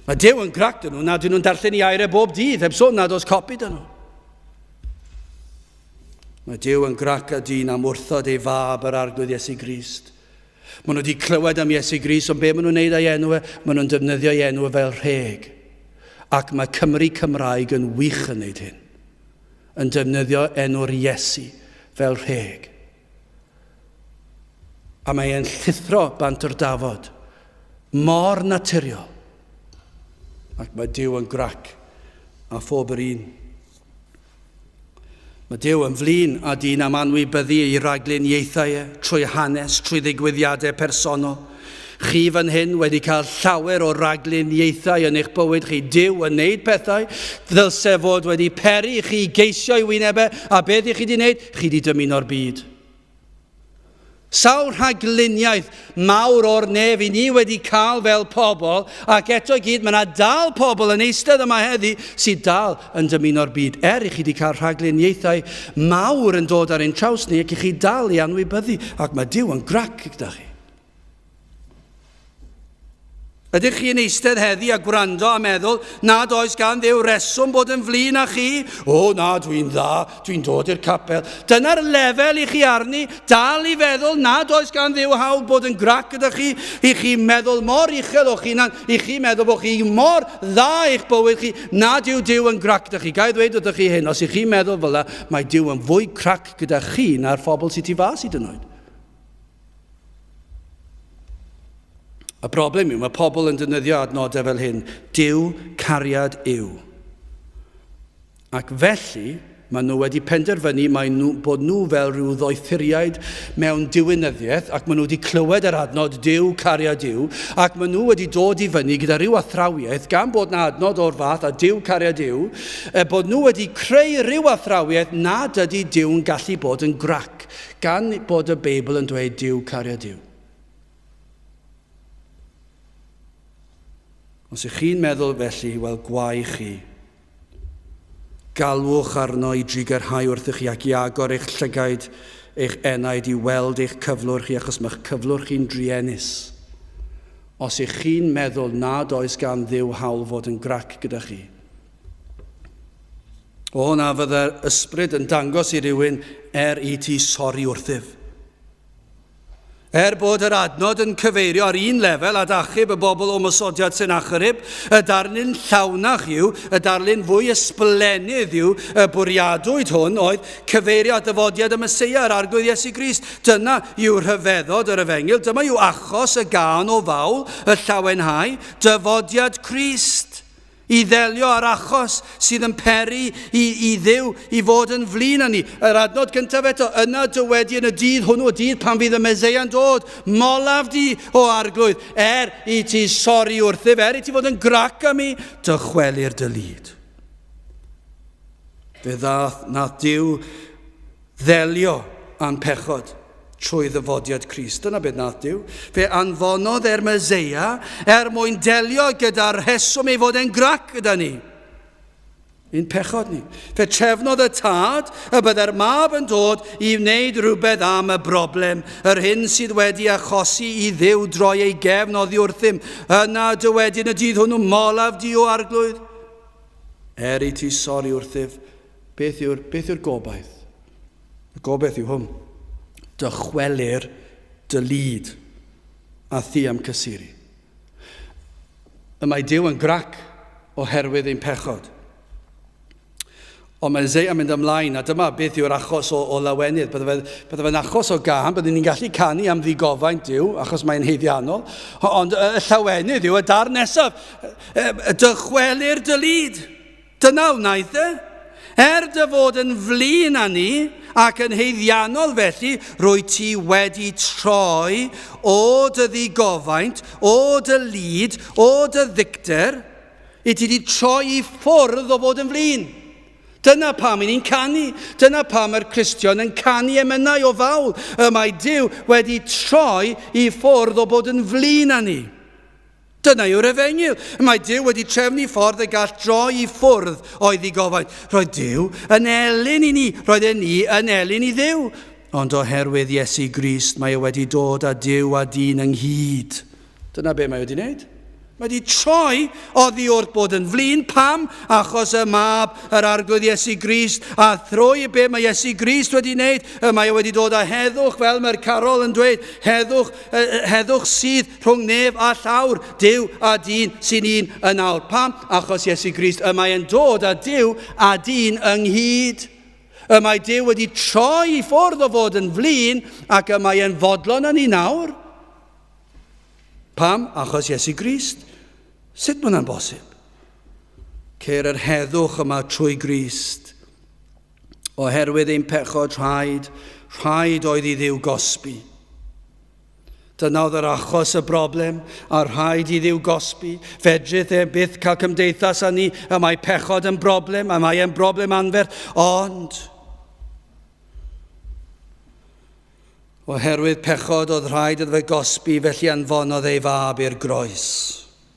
Mae Duw yn grac dyn nhw nad ydyn nhw'n darllen i air e bob dydd, heb sôn nad oes copi dyn nhw. Mae Duw yn grac a dyn am wrthod ei fab yr Arglwydd Iesu Grist. Maen nhw wedi clywed am Iesu Grist, ond be maen nhw'n neud â'i enw e? Maen nhw'n defnyddio ei enw e fel rheg. Ac mae Cymru Cymraeg yn wych yn neud hyn. Yn defnyddio enw'r Iesu fel rheg. A mae e'n llithro bant yr dafod. Mor naturiol. Ac mae Duw yn grac a phob yr un. Mae Duw yn flin â dyn am anwybyddu ei ragluniaethau e, trwy hanes, trwy ddigwyddiadau personol. Chi fan hyn wedi cael llawer o ragluniaethau yn eich bywyd chi. Duw yn neud pethau ddylse fod wedi peri i chi geisio ei wyneb e, a beth i chi wedi wneud? Chi wedi dymuno'r byd. Sawl rhagluniaeth mawr o'r nef i ni wedi cael fel pobl, ac eto i gyd mae yna dal pobl yn eistedd yma heddi sydd dal yn dymuno'r byd. Er i chi wedi cael rhagluniaethau mawr yn dod ar ein traws ni ac i chi dal i anwybyddu, ac mae Duw yn grac gyda chi. Ydych chi'n eistedd heddi a gwrando a meddwl nad oes gan Dduw reswm bod yn flin â chi? O na, dwi'n dda, dwi'n dod i'r capel. Dyna'r lefel i chi arni, dal i feddwl nad oes gan Dduw hawl bod yn grac gyda chi, i chi meddwl mor uchel o'ch hunan, i chi meddwl bod chi mor dda eich bywyd chi, nad yw Duw yn grac gyda chi. Ga i ddweud wrthych chi hyn, os ych chi'n meddwl fel 'na, mae Duw yn fwy crac gyda chi na'r phobl sydd tu fas hyd yn oed. Y broblem yw, mae pobl yn defnyddio adnodau fel hyn, Duw cariad yw. Ac felly, maen nhw wedi penderfynu mae nhw, bod nhw fel rhyw ddoethuriaid mewn diwinyddiaeth, ac maen nhw wedi clywed yr adnod Duw cariad yw, ac maen nhw wedi dod i fyny gyda rhyw athrawiaeth, gan bod na adnod o'r fath a Duw cariad yw, e, bod nhw wedi creu rhyw athrawiaeth nad ydy Duw'n gallu bod yn grac. Gan bod y Beibl yn dweud Duw cariad yw. Os ych chi'n meddwl felly, wel gwae chi. Galwch arno i drugarhau wrthych chi ac i agor eich llygaid, eich enaid i weld eich cyflwr chi, achos mae'ch cyflwr chi'n druenus. Os ych chi'n meddwl nad oes gan Dduw hawl fod yn grac gyda chi. O na fydde'r ysbryd yn dangos i rywun er i ti sori wrthyf. Er bod yr adnod yn cyfeirio ar un lefel at achub y bobl o ymosodiad Sennacherib, y darlun llawnach yw, y darlun fwy ysblennydd yw, y bwriadwyd hwn oedd cyfeirio at ddyfodiad y Meseia, yr Arglwydd Iesu Grist. Dyna yw rhyfeddod yr efengyl, dyma yw achos y gân o fawl, y llawenhau, dyfodiad Crist. I ddelio â'r achos sydd yn peri i, i Dduw i fod yn flin â ni. Yr adnod gyntaf eto, yna dywedi yn y dydd hwnnw, y dydd pan fydd y Meseia'n dod, molaf di, o arglwydd, er i ti sori wrthyf, er i ti fod yn grac â mi, dychwelir dy lid. Fe ddath nath Duw ddelio â'n pechod trwy ddyfodiad Crist. Dyna beth nath Duw. Fe anfonodd e'r Meseia er mwyn delio gyda'r rheswm ei fod e'n grac gyda ni. Ein pechod ni. Fe trefnodd y tad y byddai'r mab yn dod i wneud rhywbeth am y broblem, yr hyn sydd wedi achosi i Dduw droi ei gefn oddi wrthym. Yna dywedyn y dydd hwnnw, molaf di o arglwydd. Er i ti sori wrthyf, Beth yw'r, beth yw'r gobaith? Y gobaith yw hwn. Dychwelir dy lid a thi am cysuru. Y mae Duw yn grac oherwydd ein pechod. Ond mae Isaiah yn mynd ymlaen, a dyma beth yw'r achos o, o lawenydd. Bydde fe'n bydde fe achos o gân, byddwn ni'n gallu canu am ddigofaint Duw, achos mae'n heiddiannol. Ond y llawenydd yw y dar nesaf, dychwelir dy lid. Dyna wnaeth e. Er dy fod yn flin â ni, ac yn haeddiannol felly, rwyt ti wedi troi o dy ddigofaint, o dy lid, o dy ddicter, i ti wedi troi i ffwrdd o fod yn flin. Dyna pam i ni'n canu. Dyna pam mae'r Cristion yn canu emynau o fawl. Y mae Duw wedi troi i ffwrdd o bod yn flin â ni. Dyna yw'r efengyl. Mae Duw wedi trefnu ffordd y gall droi i ffwrdd o'i ddigofaint. Roedd Duw yn elyn i ni, roedd e ni yn elyn i Dduw. Ond oherwydd Iesu Grist mae e wedi dod â Duw a dyn ynghyd. Dyna be mae wedi wneud. Mae wedi troi oddi wrth bod yn flin. Pam? Achos y mab, yr arglwydd Iesu Grist, a thrwy be mae Iesu Grist wedi wneud, y mae e wedi dod â heddwch, fel mae'r carol yn dweud, heddwch, heddwch sydd Rhwng nef a llawr, Duw a dyn sy'n un yn awr. Pam? Achos Iesu Grist. Y mae e'n dod â Duw a dyn ynghyd. Y mae Duw wedi troi i ffwrdd o fod yn flin ac y mae e'n fodlon â ni nawr. Pam? Achos Iesu Grist. Sut mae hwnna'n bosib? Ceir yr heddwch yma trwy Grist. Oherwydd ein pechod rhaid, rhaid oedd i Dduw gosbi. Dyna oedd yr achos, y broblem, a rhaid i Dduw gosbi. Fedrith e byth cael cymdeithas â ni, y mae pechod yn broblem, a mae e'n broblem anferth, ond oherwydd pechod oedd rhaid iddo fe gosbi, felly anfonodd ei fab i'r groes.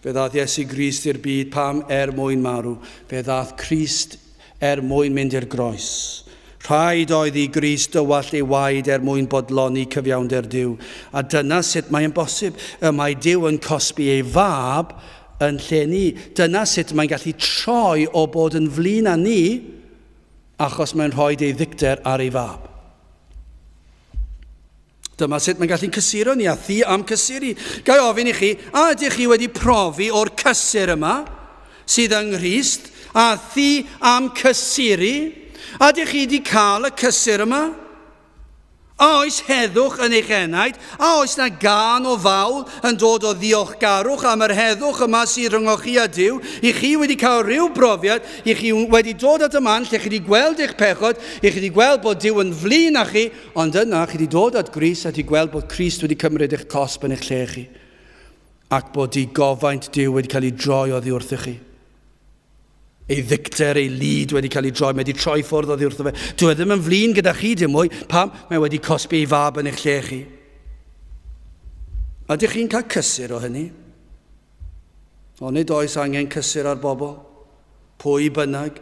Fe ddaeth Iesu Grist i'r byd pam er mwyn marw. Fe ddaeth Crist er mwyn mynd i'r groes. Rhaid oedd i Grist dywallt ei waed er mwyn bodloni cyfiawnder Duw. A dyna sut mae'n bosib. Y mae Duw yn cosbi ei fab yn lle ni. Dyna sut mae'n gallu troi o bod yn flin â ni achos mae'n rhoi ei ddicter ar ei fab. Dyma sut mae'n gallu'n cysuro ni a thi am cysuru. Ga i ofyn i chi, a ydych chi wedi profi o'r cysur yma sydd yng Nghrist a thi am cysuru? A ydych chi wedi cael y cysur yma? A oes heddwch yn eich enaid? A oes na gân o fawl yn dod o ddiolchgarwch am yr heddwch yma sydd rhyngoch chi a Duw? I chi wedi cael rhyw brofiad, i chi wedi dod at y man lle chi wedi gweld eich pechod, i chi wedi gweld bod Duw yn flin â chi, Ond yna, chi wedi dod at Grist a wedi gweld bod Crist wedi cymryd eich cosb yn eich lle chi, ac bod digofaint Duw wedi cael ei droi oddi wrthych chi. Ei ddicter, ei lid wedi cael ei droi, mae wedi troi ffwrdd oddi wrtho fe. Dyw e ddim yn flin gyda chi dim mwy, pam? Mae wedi cosbi ei fab yn eich lle chi. Ydych chi'n cael cysur o hynny? Onid oes angen cysur ar bobl? Pwy bynnag,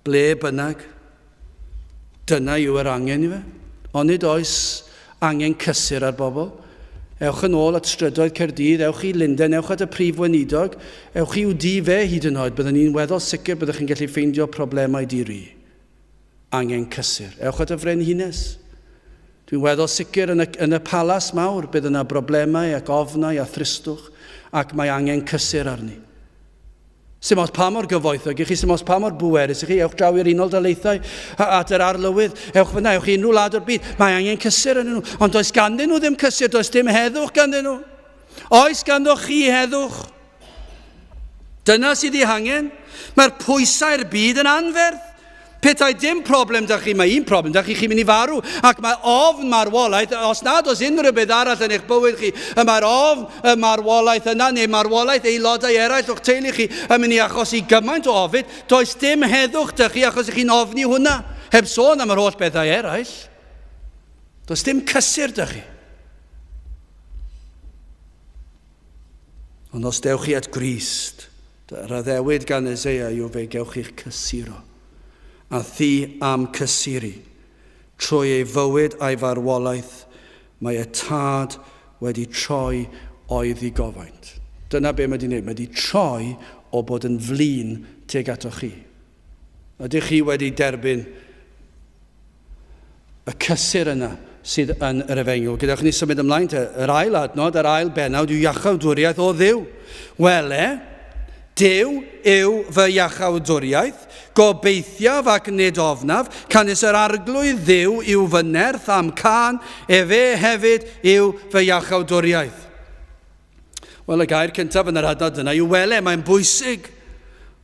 ble bynnag. Dyna yw yr angen i fe. Onid oes angen cysur ar bobl? Ewch yn ôl at strydoedd Caerdydd, ewch i Lundain, ewch at y prif weinidog, ewch i'w dŷ fe hyd yn oed. Byddwn ni'n weddol sicr byddwch chi'n gallu ffeindio problemau di-ri. angen cysur. Ewch at y frenhines. Dwi'n weddol sicr yn y, yn y palas mawr bydd yna broblemau ac ofnau a thristwch ac mae angen cysur arni. Sim ots pa mor gyfoethog i chi, sim ots pa mor bwerus i chi, ewch draw i'r Unol Daleithiau at yr arlywydd, ewch fyna, ewch i unrhyw wlad o'r byd, mae angen cysur yn nhw, ond does ganddyn nhw ddim cysur, does dim heddwch ganddyn nhw. Oes ganddo chi heddwch? Dyna sydd ei hangen. Mae'r pwysau'r byd yn anferth. Petai dim problem da chi, mae un problem da chi, chi'n mynd i farw, ac mae ofn marwolaeth, os nad oes unrhyw beth arall yn eich bywyd chi, y mae'r ofn y marwolaeth yna, neu marwolaeth aelodau eraill o'ch teulu chi, yn mynd i achosi gymaint o ofid, does dim heddwch da chi achos ych chi'n ofni hwnna, heb sôn am yr holl bethau eraill. Does dim cysur da chi. Ond os dewch chi at Grist, yr addewid gan Eseia yw fe gewch chi'ch cysuro. A thi am cysuru. Trwy ei fywyd a'i farwolaeth, mae y Tad wedi troi o'i ddigofaint. Dyna be mae wedi wneud. Mae wedi troi o bod yn flin tuag atoch chi. Ydych chi wedi derbyn y cysur yna sydd yn yr efengyl? Gadewch ni symud ymlaen te. Yr ail adnod, yr ail bennawd yw iachawdwriaeth o Dduw. Wele, Duw yw fy iachawdwriaeth, gobeithiaf ac nid ofnaf, canys yr Arglwydd Dduw yw fy nerth a'm cân, efe hefyd yw fy iachawdwriaeth. Wel, y gair cyntaf yn yr adnod yna yw wele, mae'n bwysig.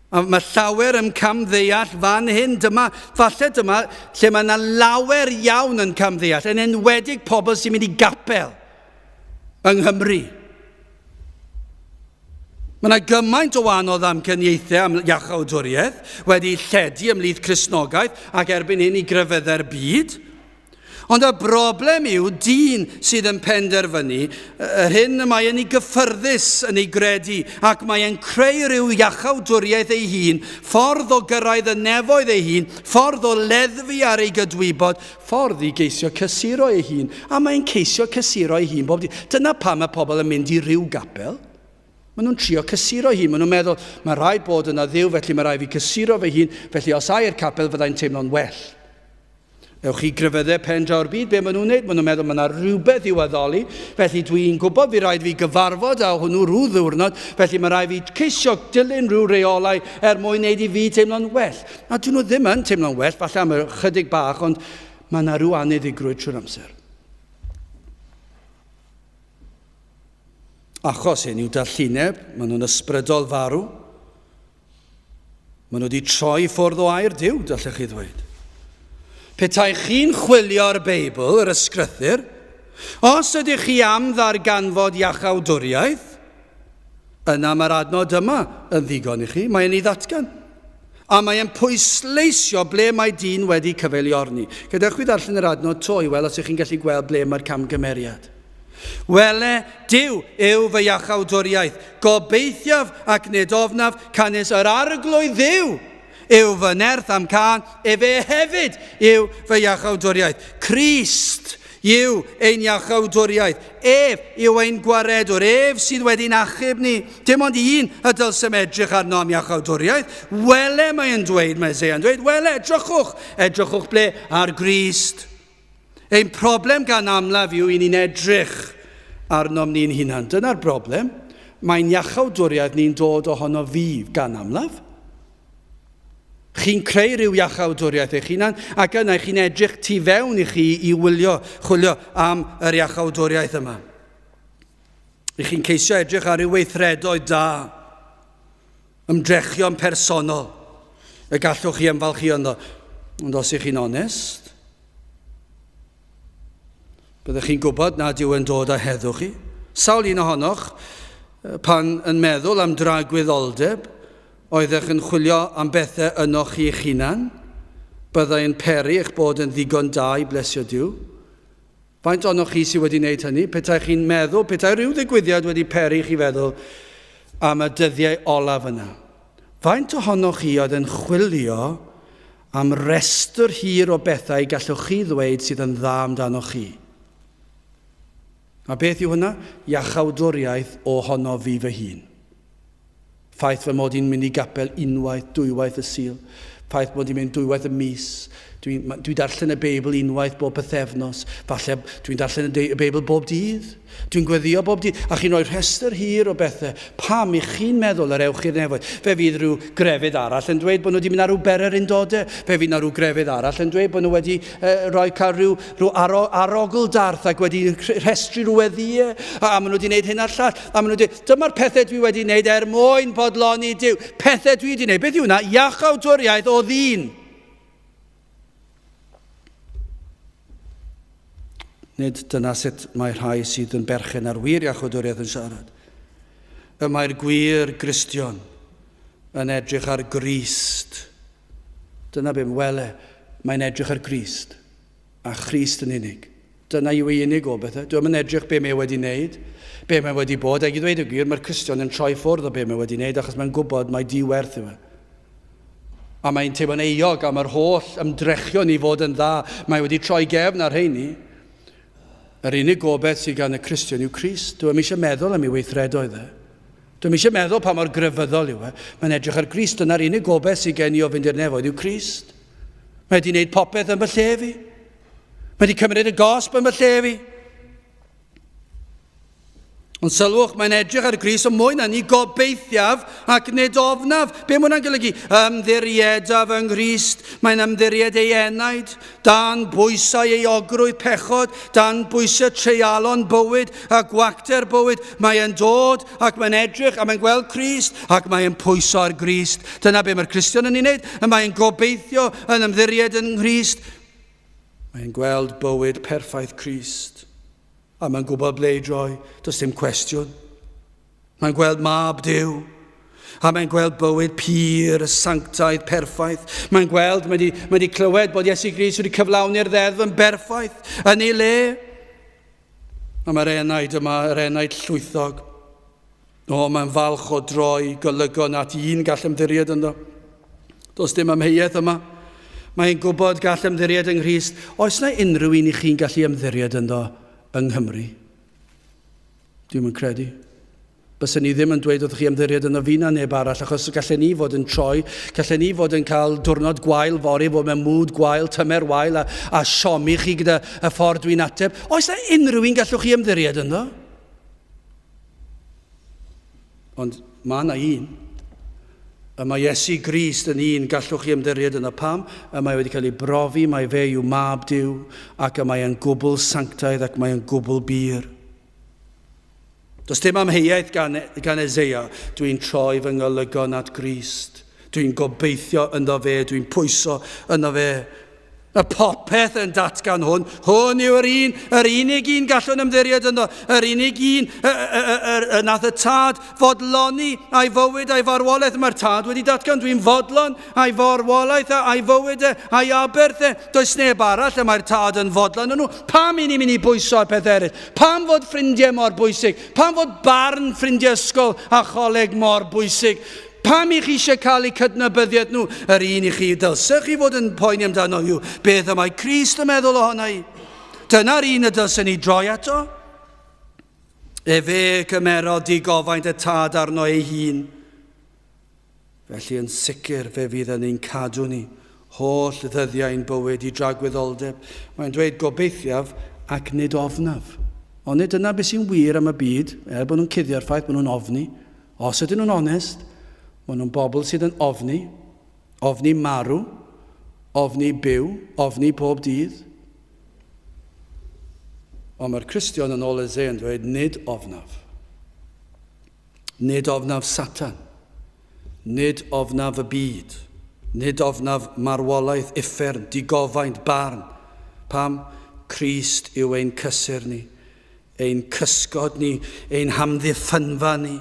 A mae llawer yn camddeall fan hyn. Dyma, falle dyma, lle mae yna lawer iawn yn camddeall, yn enwedig pobl sy'n mynd i gapel yng Nghymru. Mae yna gymaint o wahanol ddamcaniaethau am iachawdwriaeth wedi lledu ymhlith Cristnogaeth ac erbyn hyn i grefyddau'r byd. Ond y broblem yw dyn sydd yn penderfynu yr hyn y mae yn ei gyffyrddus yn ei gredu ac mae e'n creu rhyw iachawdwriaeth ei hun, ffordd o gyrraedd y nefoedd ei hun, ffordd o leddfu ar ei gydwybod, ffordd i geisio cysuro ei hun. A mae'n ceisio cysuro ei hun bob dydd. Dyna pam mae pobl yn mynd i ryw gapel. Maen nhw'n trio cysuro ei hun. Maen nhw'n meddwl, mae rhaid bod yna Dduw, felly mae rhaid fi cysuro fy hun, felly os ai i'r capel fyddai'n teimlo'n well. Ewch i grefyddau pen draw'r byd, be maen nhw'n wneud? Maen nhw'n meddwl mae yna rhywbeth i'w addoli, felly dwi'n gwybod fi rhaid fi gyfarfod â hwnnw rhyw ddiwrnod, felly mae rhaid fi ceisio dilyn rhyw reolau er mwyn wneud i fi teimlo'n well. A dyn nhw ddim yn teimlo'n well, falle am ychydig bach, ond mae yna rhyw anniddigrwydd trwy'r amser. Achos hyn yw dallineb, maen nhw'n ysbrydol farw. Maen nhw wedi troi ffwrdd o air Duw, dallech chi ddweud. Petai chi'n chwilio'r Beibl, yr ysgrythyr, os ydych chi am ddarganfod iachawdwriaeth, yna mae'r adnod yma yn ddigon i chi, mae'n ei ddatgan. A mae'n pwysleisio ble mae dyn wedi cyfeiliorni. Gadewch fi ddarllen yr adnod to i weld os ydych chi'n gallu gweld ble mae'r camgymeriad. Wele, Duw yw fy iachawdwriaeth, gobeithiaf ac nid ofnaf, canys yr Arglwydd Dduw yw fy nerth a'm cân, efe hefyd yw fy iachawdwriaeth. Crist yw ein iachawdwriaeth, ef yw ein gwaredwr, ef sydd wedi'n achub ni. Dim ond un y dylsem edrych arno am iachawdwriaeth. Wele, mae'n dweud, mae Eseia'n dweud, wele, edrychwch, edrychwch ble? Ar Grist. Ein problem gan amlaf yw i ni'n edrych arnom ni'n hunan. Dyna'r broblem. Mae'n iachawdwriaeth ni'n dod ohono fi gan amlaf. Chi'n creu rhyw iachawdwriaeth eich hunan ac yna chi'n edrych tu fewn i chi i wylio, chwilio am yr iachawdwriaeth yma. I chi'n ceisio edrych ar ryw weithredoedd da, ymdrechion personol y gallwch chi ymfalchïo ynddo. Ond os ych chi'n onest, byddwch chi'n gwybod nad yw yn dod â heddwch chi. Sawl un ohonoch, pan yn meddwl am dragwyddoldeb, oeddech yn chwilio am bethau ynoch chi eich hunan, byddai yn peri eich bod yn ddigon da i blesio Duw. Faint ohonoch chi sydd wedi wneud hynny? Petai chi'n meddwl, petai rhyw ddigwyddiad wedi peri chi feddwl am y dyddiau olaf yna. Faint ohonoch chi oedd yn chwilio am restr hir o bethau gallwch chi ddweud sydd yn dda amdanoch chi? A beth yw hwnna? Iachawdwriaeth ohono fi fy hun. Ffaith fy mod i'n mynd i gapel unwaith, dwywaith y Sul. Ffaith mod i'n mynd dwywaith y mis. Dwi'n dwi darllen y Beibl unwaith bob pythefnos. Falle dwi'n darllen y Beibl bob dydd. Dwi'n gweddio bob dydd. A chi'n rhoi rhestr hir o bethau. Pam i chi'n meddwl yr ewch i'r nefoedd? Fe fydd rhyw grefydd arall yn dweud bod nhw wedi mynd ar rhyw bererindodau. Fe fydd na rhyw grefydd arall yn dweud bod nhw wedi uh, rhoi cael rhyw, rhyw aro, arogl darth ac wedi rhestru rhyw weddïau. A, a maen nhw wedi gwneud hyn a'r llall. A maen nhw wedi, dyma'r pethau dwi wedi gwneud er mwyn bodloni Duw. Pethau dwi wedi gwneud. Beth yw hwnna? Iachawdwriaeth o ddyn. Nid dyna sut mae rhai sydd yn berchen ar wir iachawdwriaeth yn siarad. Y mae'r gwir Gristion yn edrych ar Grist. Dyna beth, wele, mae'n edrych ar Grist, a Christ yn unig. Dyna yw ei unig obaith e. Dwi'n yn edrych be mae e wedi wneud, be mae wedi bod, ac i ddweud y gwir, mae'r Cristion yn troi ffwrdd o be mae wedi wneud, achos mae'n gwybod mai di-werth yw e. A mae'n teimlo'n euog am yr holl ymdrechion i fod yn dda. Mae wedi troi gefn ar rheini. Yr unig gobaith sydd gan y Cristion yw Crist. Dwi'n eisiau meddwl am ei weithredoedd e. Dwi'n eisiau meddwl pa mor grefyddol yw e. Mae'n edrych ar Grist. Dyna'r unig gobaith sydd gen i o fynd i'r nefoedd yw Crist. Mae wedi gwneud popeth yn fy lle fi. Mae wedi cymryd y gosb yn fy lle fi. Ond sylwch, mae'n edrych ar y Grist, ond mwy na ni, gobeithiaf ac nid ofnaf. Be mae hwnna'n golygu? Ymddiriedaf yng Nghrist. Mae'n ymddiried ei enaid, dan bwysau ei ogrwydd pechod, dan bwysau treialon bywyd a gwacter bywyd. Mae'n dod ac mae'n edrych a mae'n gweld Crist ac mae'n pwyso ar Grist. Dyna be mae'r Cristion yn ei wneud. Mae'n gobeithio yn ymddiried yng Nghrist. Mae'n gweld bywyd perffaith Crist. A mae'n gwybod ble i droi, does dim cwestiwn. Mae'n gweld mab Duw. A mae'n gweld bywyd pur, sanctaidd, perffaith. Mae'n gweld, mae wedi, mae wedi clywed bod Iesu Grist wedi cyflawni'r ddeddf yn berffaith yn ei le. A mae'r enaid yma, yr enaid llwythog. O, mae'n falch o droi golygon at un gall ymddiried ynddo. Does dim amheuaeth yma. Mae'n gwybod gall ymddiried yng Nghrist. Oes na unrhyw un i chi'n gallu ymddiried ynddo yng Nghymru? Dwi'm yn credu. Bysen ni ddim yn dweud wrthych chi ymddiried ynddo fi na neb arall, achos gallen ni fod yn troi, gallen ni fod yn cael diwrnod gwael fory, fod mewn mood gwael, tymer wael, a, a siomi chi gyda y ffordd dwi'n ateb. Oes na unrhyw un gallwch chi ymddiried ynddo? Ond mae yna un. Y mae Iesu Grist yn un gallwch chi ymddiried yno. Pam? Y mae wedi cael ei brofi, mae fe yw mab Duw, ac y mae e'n gwbl sanctaidd ac mae e'n gwbl bur. Does dim amheuaeth gan, gan Eseia, dwi'n troi fy ngolygon at Grist. Dwi'n gobeithio ynddo fe, dwi'n pwyso ynddo fe. Mae popeth yn datgan hwn. Hwn yw yr un, yr unig un gallwn ymddiried ynddo, yr unig un y, y, y, y, y nath y tad fodloni a'i fywyd a'i farwolaeth. Mae'r tad wedi datgan, dwi'n fodlon a'i farwolaeth a'i fywyd e, a'i aberth e. Does neb arall y mae'r tad yn fodlon yn nhw. Pam i ni'n mynd i bwyso ar peth eraill? Pam fod ffrindiau mor bwysig? Pam fod barn ffrindiau ysgol a choleg mor bwysig? Pam i chi eisiau cael eu cydnabyddiaeth nhw? Yr un i chi dylsech chi fod yn poeni amdano yw beth y mae Crist yn meddwl ohono i. Dyna'r un y dylsen ni droi ato. Efe cymerodd digofaint y tad arno ei hun. Felly yn sicr fe fydd yn ein cadw ni holl ddyddiau'n bywyd i dragwyddoldeb. Mae'n dweud gobeithiaf ac nid ofnaf. Ond nid dyna beth sy'n wir am y byd, er bod nhw'n cuddio'r ffaith bod nhw'n ofni. Os ydyn nhw'n onest, maen nhw'n bobl sydd yn ofni, ofni marw, ofni byw, ofni pob dydd. Ond mae'r Cristion yn ôl Eseia yn dweud, nid ofnaf. Nid ofnaf Satan. Nid ofnaf y byd. Nid ofnaf marwolaeth, uffern, digofaint, barn. Pam? Crist yw ein cysur ni. Ein cysgod ni, ein hamddiffynfa ni.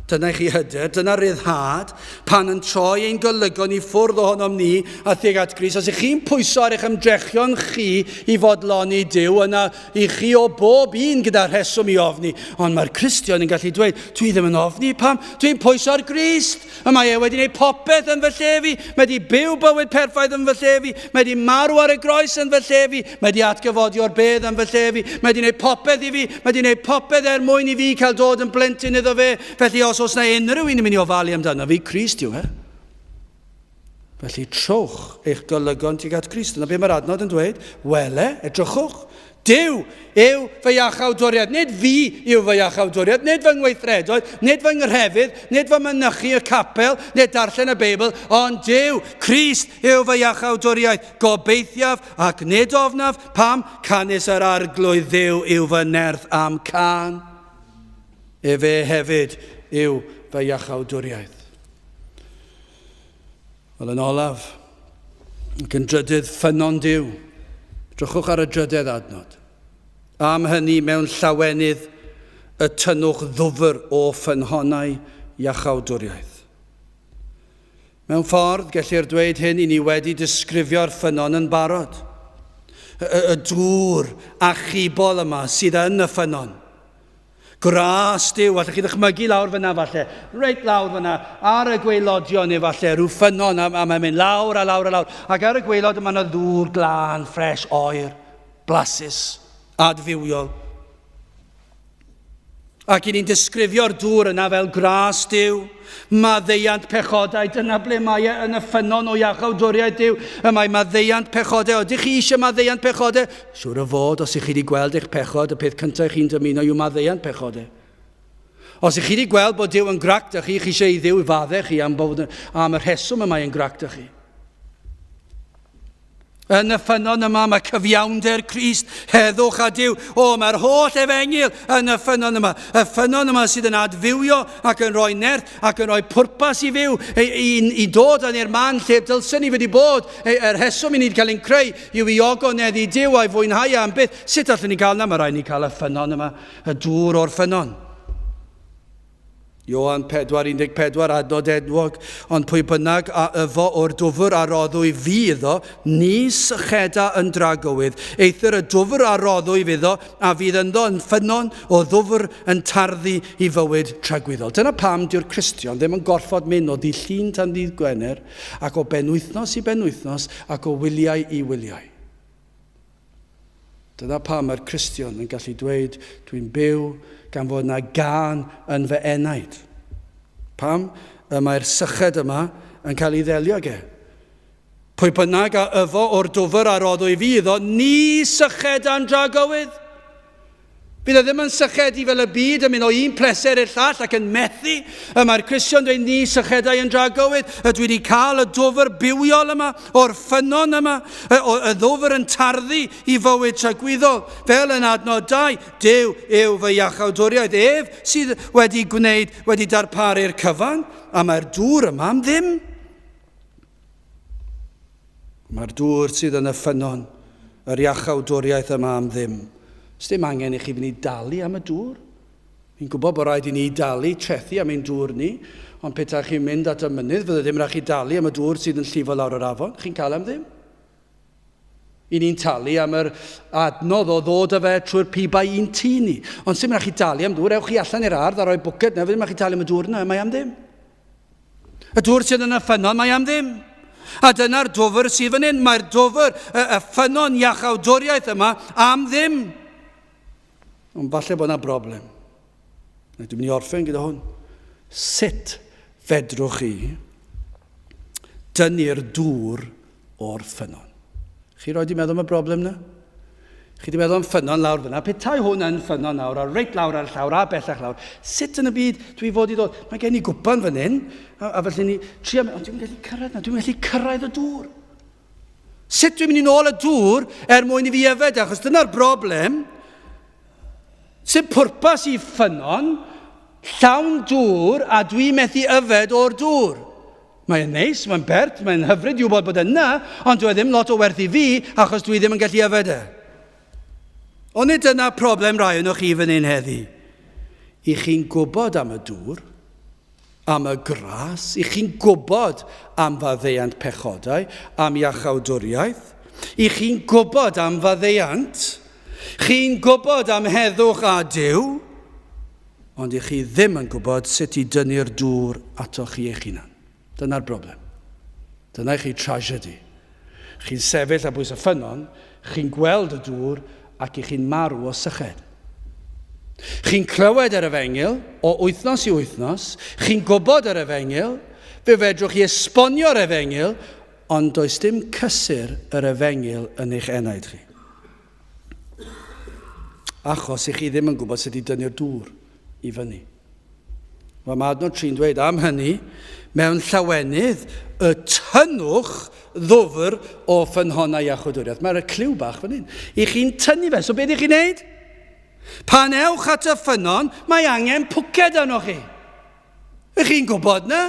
Dyna i chi hyder, dyna ryddhad, pan yn troi ein golygon i ffwrdd ohonom ni a thuag at Grist. Os ych chi'n pwyso ar eich ymdrechion chi i fodloni Duw, yna i chi o bob un gyda rheswm i ofni. Ond mae'r Cristion yn gallu dweud, dwi ddim yn ofni, pam? Dwi'n pwyso ar Grist. Y mae e wedi gwneud popeth yn fy lle fi. Mae wedi byw bywyd perffaith yn fy lle fi. Mae wedi marw ar y groes yn fy lle fi. Mae wedi atgyfodi o'r bedd yn fy lle fi. Mae wedi gwneud popeth i fi. Mae wedi gwneud popeth er mwyn i fi cael dod yn blentyn iddo fe. Felly os oes na unrhyw un yn mynd i ofalu amdano fi, Crist yw e. Felly trowch eich golygon tuag at Grist. Dyna beth mae'r adnod yn dweud. Wele, edrychwch. Duw yw fy iachawdwriaeth. Nid fi yw fy iachawdwriaeth, nid fy ngweithredoedd, nid fy nghrefydd, nid fy mynychu y capel, nid darllen y Beibl, ond Duw, Crist yw fy iachawdwriaeth. Gobeithiaf ac nid ofnaf, pam canys yr Arglwydd Dduw yw fy nerth a'm cân. Efe hefyd yw fy iachawdwriaeth. Wel, yn olaf, ac yn drydydd, ffynnon Duw. Drychwch ar y drydedd adnod. Am hynny, mewn llawenydd, y tynnwch ddwfr o ffynhonnau iachawdwriaeth. Mewn ffordd, gellir dweud hyn i ni wedi disgrifio'r ffynnon yn barod. Y, y, y dŵr achubol yma sydd yn y ffynnon. Gras Duw, allwch chi ddychmygu lawr fyna falle, reit lawr fyna, ar y gwaelodion neu falle, rhyw ffynnon, a, a mae'n mynd lawr a lawr a lawr. Ac ar y gwaelod yma yna ddŵr glân, ffres, oer, blasus, adfywiol. Ac i ni'n disgrifio'r dŵr yna fel gras Duw. Maddeuant pechodau, dyna ble mae e yn y ffynnon o iachawdwriaeth Duw. Y mae maddeuant pechodau. Ydych chi eisiau maddeuant pechodau? Siŵr o fod, os ych chi wedi gweld eich pechod, y peth cyntaf chi'n dymuno yw maddeuant pechodau. Os ych chi wedi gweld bod Duw yn grac da chi, chi eisiau i Dduw faddau chi am, bod, am y rheswm y mae yn grac da chi. Yn y ffynnon yma mae cyfiawnder Crist, heddwch a Duw. O, mae'r holl efengyl yn y ffynnon yma. Y ffynnon yma sydd yn adfywio ac yn rhoi nerth ac yn rhoi pwrpas i fyw, i, i, i dod â ni'r man lle dylsen ni wedi bod. Yr rheswm i ni wedi cael ein creu yw i ogoneddu Duw a'i fwynhau am byth. Sut allwn ni gael yna? Mae rhaid ni cael y ffynnon yma, y dŵr o'r ffynnon. Ioan 4:14, adnod enwog, ond pwy bynnag a yfo o'r dwfr a roddwy fi iddo, ni sycheda yn dragywydd, eithr y dwfr a roddwyf iddo, a fydd ynddo yn ffynnon o ddwfr yn tarddu i fywyd tragwyddol. Dyna pam dyw'r Cristion ddim yn gorfod mynd o ddydd Llun tan ddydd Gwener, ac o benwythnos i benwythnos, ac o wyliau i wyliau. Dyna pam mae'r Cristion yn gallu dweud, dwi'n byw gan fod yna gân yn fy enaid. Pam y mae'r syched yma yn cael ei ddelio ag e? Pwy bynnag a yfo o'r dwfr a roddwy fi iddo, ni syched a'n dragywydd. Bydd e ddim yn sychedu fel y byd yn mynd o un pleser i'r llall ac yn methu. Y mae'r Cristion dweud ni sychedau yn dragywydd. Ydw i wedi cael y dwfr bywiol yma, o'r ffynnon yma, y, y ddwfr yn tarddu i fywyd tragwyddol. Fel yn adnod 2, Duw yw fy iachawdwriaeth. Ef sydd wedi gwneud, wedi darparu'r cyfan, a mae'r dŵr yma am ddim. Mae'r dŵr sydd yn y ffynnon, yr iachawdwriaeth yma am ddim. Sdim angen i chi fynd i dalu am y dŵr. Fi'n gwybod bod rhaid i ni dalu trethi am ein dŵr ni, ond petai chi'n mynd at y mynydd, fydde ddim rhaid chi dalu am y dŵr sydd yn llifo lawr yr afon. Chi'n cael am ddim. I ni'n talu am yr adnodd o ddod â fe trwy'r pibau i'n tŷ ni. Ond sdim rhaid chi dalu am dŵr, ewch chi allan i'r ardd a rhoi bwced na, fydd ddim rhaid chi talu am y dŵr yna, mae am ddim. Y dŵr sydd yn y ffynnon, mae am ddim. A dyna'r dwfr sydd fan hyn. Mae'r dwfr, y, y ffynnon iachawdwriaeth yma, am ddim. Ond falle bod yna broblem. Dwi'n mynd i orffen gyda hwn. Sut fedrwch chi dynnu'r dŵr o'r ffynnon. Chi roed i meddwl am y broblem na? Chi di meddwl am ffynnon lawr fyna. Petai hwn yn ffynnon nawr, a reit lawr ar y llawr, a bellach lawr. Sut yn y byd dwi fod i ddod? Mae gen i gwpan fan hyn, a, a felly ni trio, ond dwi'n gallu cyrraedd na, dwi'n gallu cyrraedd y dŵr. Sut dwi'n mynd i nôl y dŵr er mwyn i fi yfed, achos dyna'r broblem. Sut pwrpas i ffynnon llawn dŵr a dwi methu yfed o'r dŵr? Mae'n neis, mae'n bert, mae'n hyfryd i wybod bod yna, ond dwi e ddim lot o werth i fi achos dwi ddim yn gallu yfed e. Ond nid dyna problem rai ohonoch chi fan hyn heddi. I chi'n gwybod am y dŵr, am y gras, i chi'n gwybod am faddeuant pechodau, am iachawdwriaeth, i chi'n gwybod am faddeuant, chi'n gwybod am heddwch a Duw, Ond i chi ddim yn gwybod sut i dynnu'r dŵr atoch chi eich hunan. Dyna'r broblem. Dyna i chi tragedy. Chi'n sefyll ar bwys y ffynnon, chi'n gweld y dŵr ac i chi'n marw o syched. Chi'n clywed yr efengyl o wythnos i wythnos, chi'n gwybod yr efengyl, fe fedrwch chi esbonio'r efengyl, ond does dim cysur yr efengyl yn eich enaid chi. Achos i chi ddim yn gwybod sut i dynnu'r dŵr i fyny. Wel, mae adnod 3yn dweud am hynny, mewn llawenydd y tynnwch ddwfr o ffynhonnau iachawdwriaeth. Mae'r cliw bach fan hyn. I chi'n tynnu fe. So beth i chi'n neud? Pan ewch at y ffynnon, mae angen pwced arnoch chi. Ych chi'n gwybod na?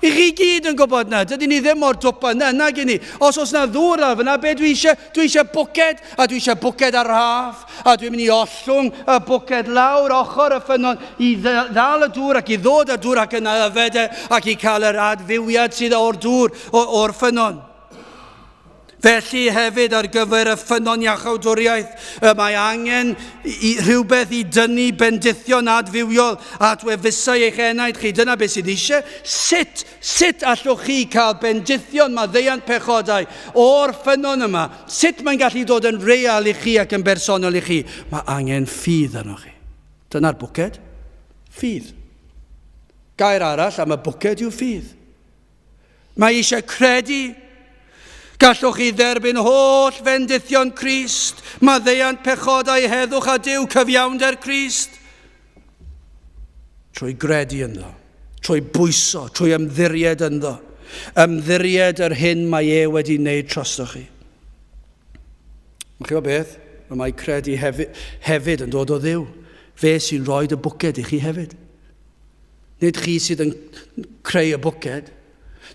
Ych chi gyd yn gwybod na? Dydyn ni ddim mor dwp yna, nag i ni. Os oes na ddŵr ar fyna, be dwi eisiau? Dwi eisiau bwced, a dwi eisiau bwced ar raff, a dwi'n mynd i ollwng y bwced lawr ochr y ffynnon i ddal y dŵr ac i ddod â'r dŵr ac yna yfed e ac i cael yr adfywiad sydd o'r dŵr o'r ffynnon. Felly hefyd ar gyfer y ffynnon iachawdwriaeth, y mae angen i, rhywbeth i dynnu bendithion adfywiol at wefusau eich enaid chi. Dyna beth sydd eisiau. Sut, sut allwch chi cael bendithion maddeuant pechodau o'r ffynnon yma? Sut mae'n gallu dod yn real i chi ac yn bersonol i chi? Mae angen ffydd arnoch chi. Dyna'r bwced. Ffydd. Gair arall am y bwced yw ffydd. Mae eisiau credu. Gallwch chi dderbyn holl fendithion Crist, maddeuant pechodau heddwch a Duw, cyfiawnder Crist, trwy gredu ynddo, trwy bwyso, trwy ymddiried ynddo, ymddiried yr hyn mae e wedi wneud trostoch chi. Mae chi o beth, mae credu hefyd, hefyd yn dod o Dduw. Fe sy'n rhoi y bwced i chi hefyd. Nid chi sydd yn creu y bwced.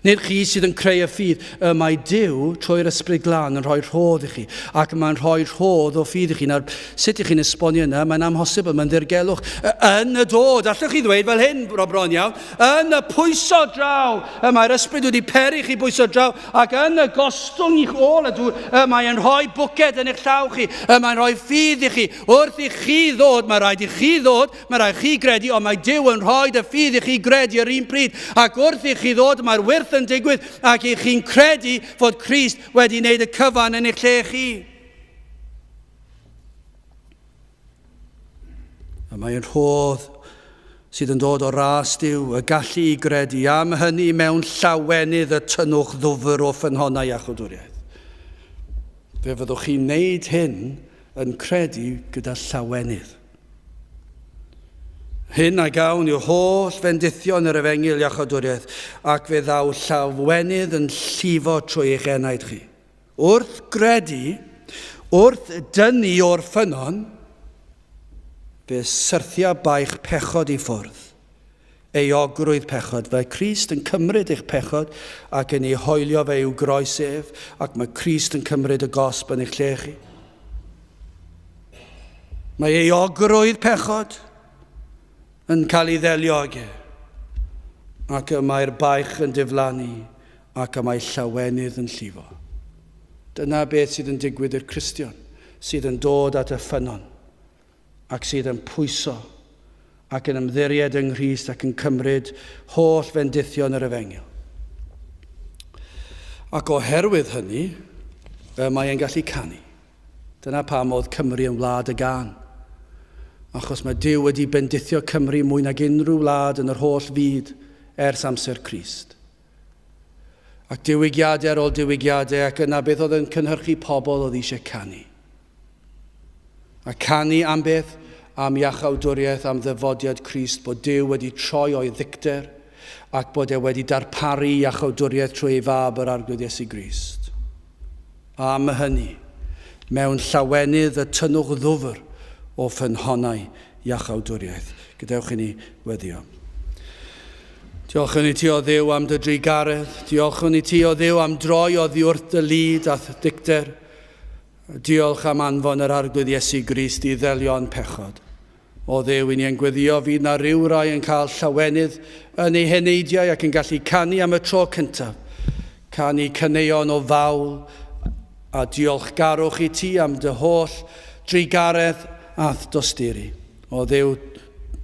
Nid chi sydd yn creu y ffydd. Y mae Duw, trwy'r Ysbryd Glân, yn rhoi rhodd i chi. Ac mae'n rhoi rhodd o ffydd i chi. Nawr, sut ych chi'n esbonio yna? Mae'n amhosibl, mae'n ddirgelwch. Yn y dod, allwch chi ddweud fel hyn, bron iawn, yn y pwyso draw, y mae'r Ysbryd wedi peri chi bwyso draw, ac yn y gostwng i'ch ôl y dŵr, y mae'n rhoi bwced yn eich llaw chi, y mae'n rhoi ffydd i chi. Wrth i chi ddod, mae rhaid i chi ddod, Mae rhaid chi gredu, ond mae Duw yn rhoi y ffydd i chi gredu yr un pryd. Ac wrth i chi ddod, mae'r wyrth yn digwydd, ac i chi'n credu fod Crist wedi wneud y cyfan yn eich lle chi. A mae'n rhodd sydd yn dod o ras Duw, y gallu i gredu, am hynny mewn llawenydd y tynnwch ddwfr o ffynhonnau iachawdwriaeth. Fe fyddwch chi'n wneud hyn yn credu gyda llawenydd. Hyn a gawn yw holl fendithion yr efengyl iachawdwriaeth, ac fe ddaw llawenydd yn llifo trwy eich enaid chi. Wrth gredu, wrth dynnu o'r ffynnon, fe syrthia baich pechod i ffwrdd. Euogrwydd pechod. Mae Crist yn cymryd eich pechod ac yn ei hoelio fe i'w groes ef, ac mae Crist yn cymryd y gosb yn eich lle chi. Mae euogrwydd pechod yn cael ei ddelio ag e, ac y mae'r baich yn diflannu ac y mae llawenydd yn llifo. Dyna beth sydd yn digwydd i'r Cristion sydd yn dod at y ffynnon ac sydd yn pwyso ac yn ymddiried yng Nghrist ac yn cymryd holl fendithion yr efengyl. Ac oherwydd hynny, y mae e'n gallu canu. Dyna pam oedd Cymru yn wlad y gân. Achos mae Duw wedi bendithio Cymru mwy nag unrhyw wlad yn yr holl fyd ers amser Crist. Ac diwygiadau ar ôl diwygiadau ac yna beth oedd yn cynhyrchu pobl oedd eisiau canu. A canu am beth? Am iachawdwriaeth, am ddyfodiad Crist, bod Duw wedi troi o'i ddicter ac bod e wedi darparu iachawdwriaeth trwy ei fab yr Arglwydd Iesu Grist. Am hynny, mewn llawenydd y tynnwch ddwfr o ffynhonnau iachawdwriaeth. Gadewch i ni weddio. Diolchwn i ti o Dduw am dy drugaredd. Diolchwn i ti o Dduw am droi oddi wrth dy lid a'th ddicter. Diolch am anfon yr Arglwydd Iesu Grist i ddelio â'n pechod. O Dduw, i ni yn gweddio fydd na ryw rai yn cael llawenydd yn eu heneidiau ac yn gallu canu am y tro cyntaf. Canu caneuon o fawl a diolchgarwch i ti am dy holl drugaredd a'th dosturi. O Dduw,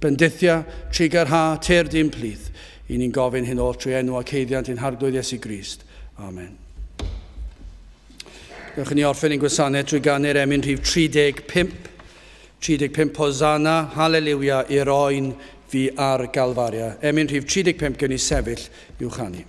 bendithia, trugarha, tyrd i'n plith. I ni'n gofyn hyn oll trwy enw ac haeddiant ein Harglwydd Iesu Grist. Amen. Dewch i ni orffen ein gwasanaeth trwy ganu'r emyn rhif 35. 35 Hosanna, Haleliwia i'r oen fu ar Galfaria. Emyn rhif 35 gewn ni sefyll i'w chanu.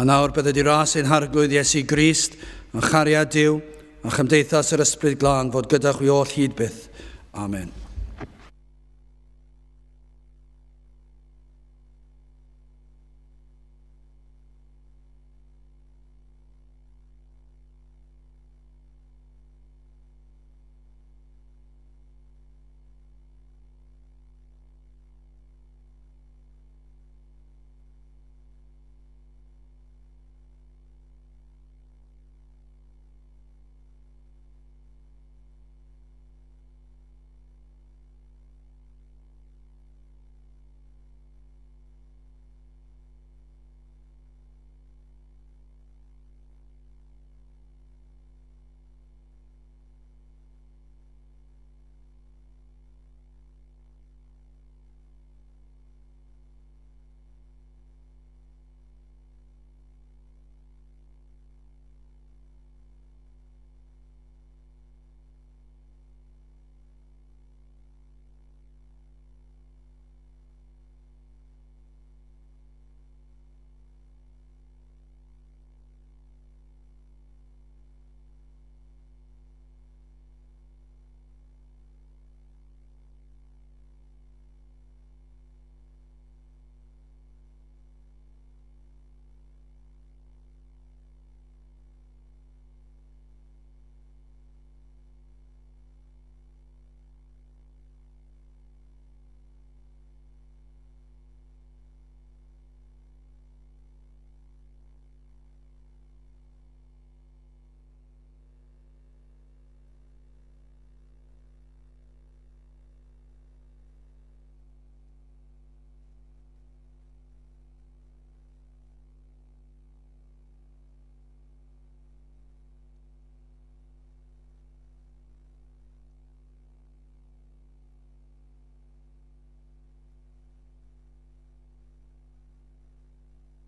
nawr bydded i ras ein Harglwydd Iesu Grist, a chariad Duw, a chymdeithas yr Ysbryd Glân fod gyda chwi oll hyd byth. Amen.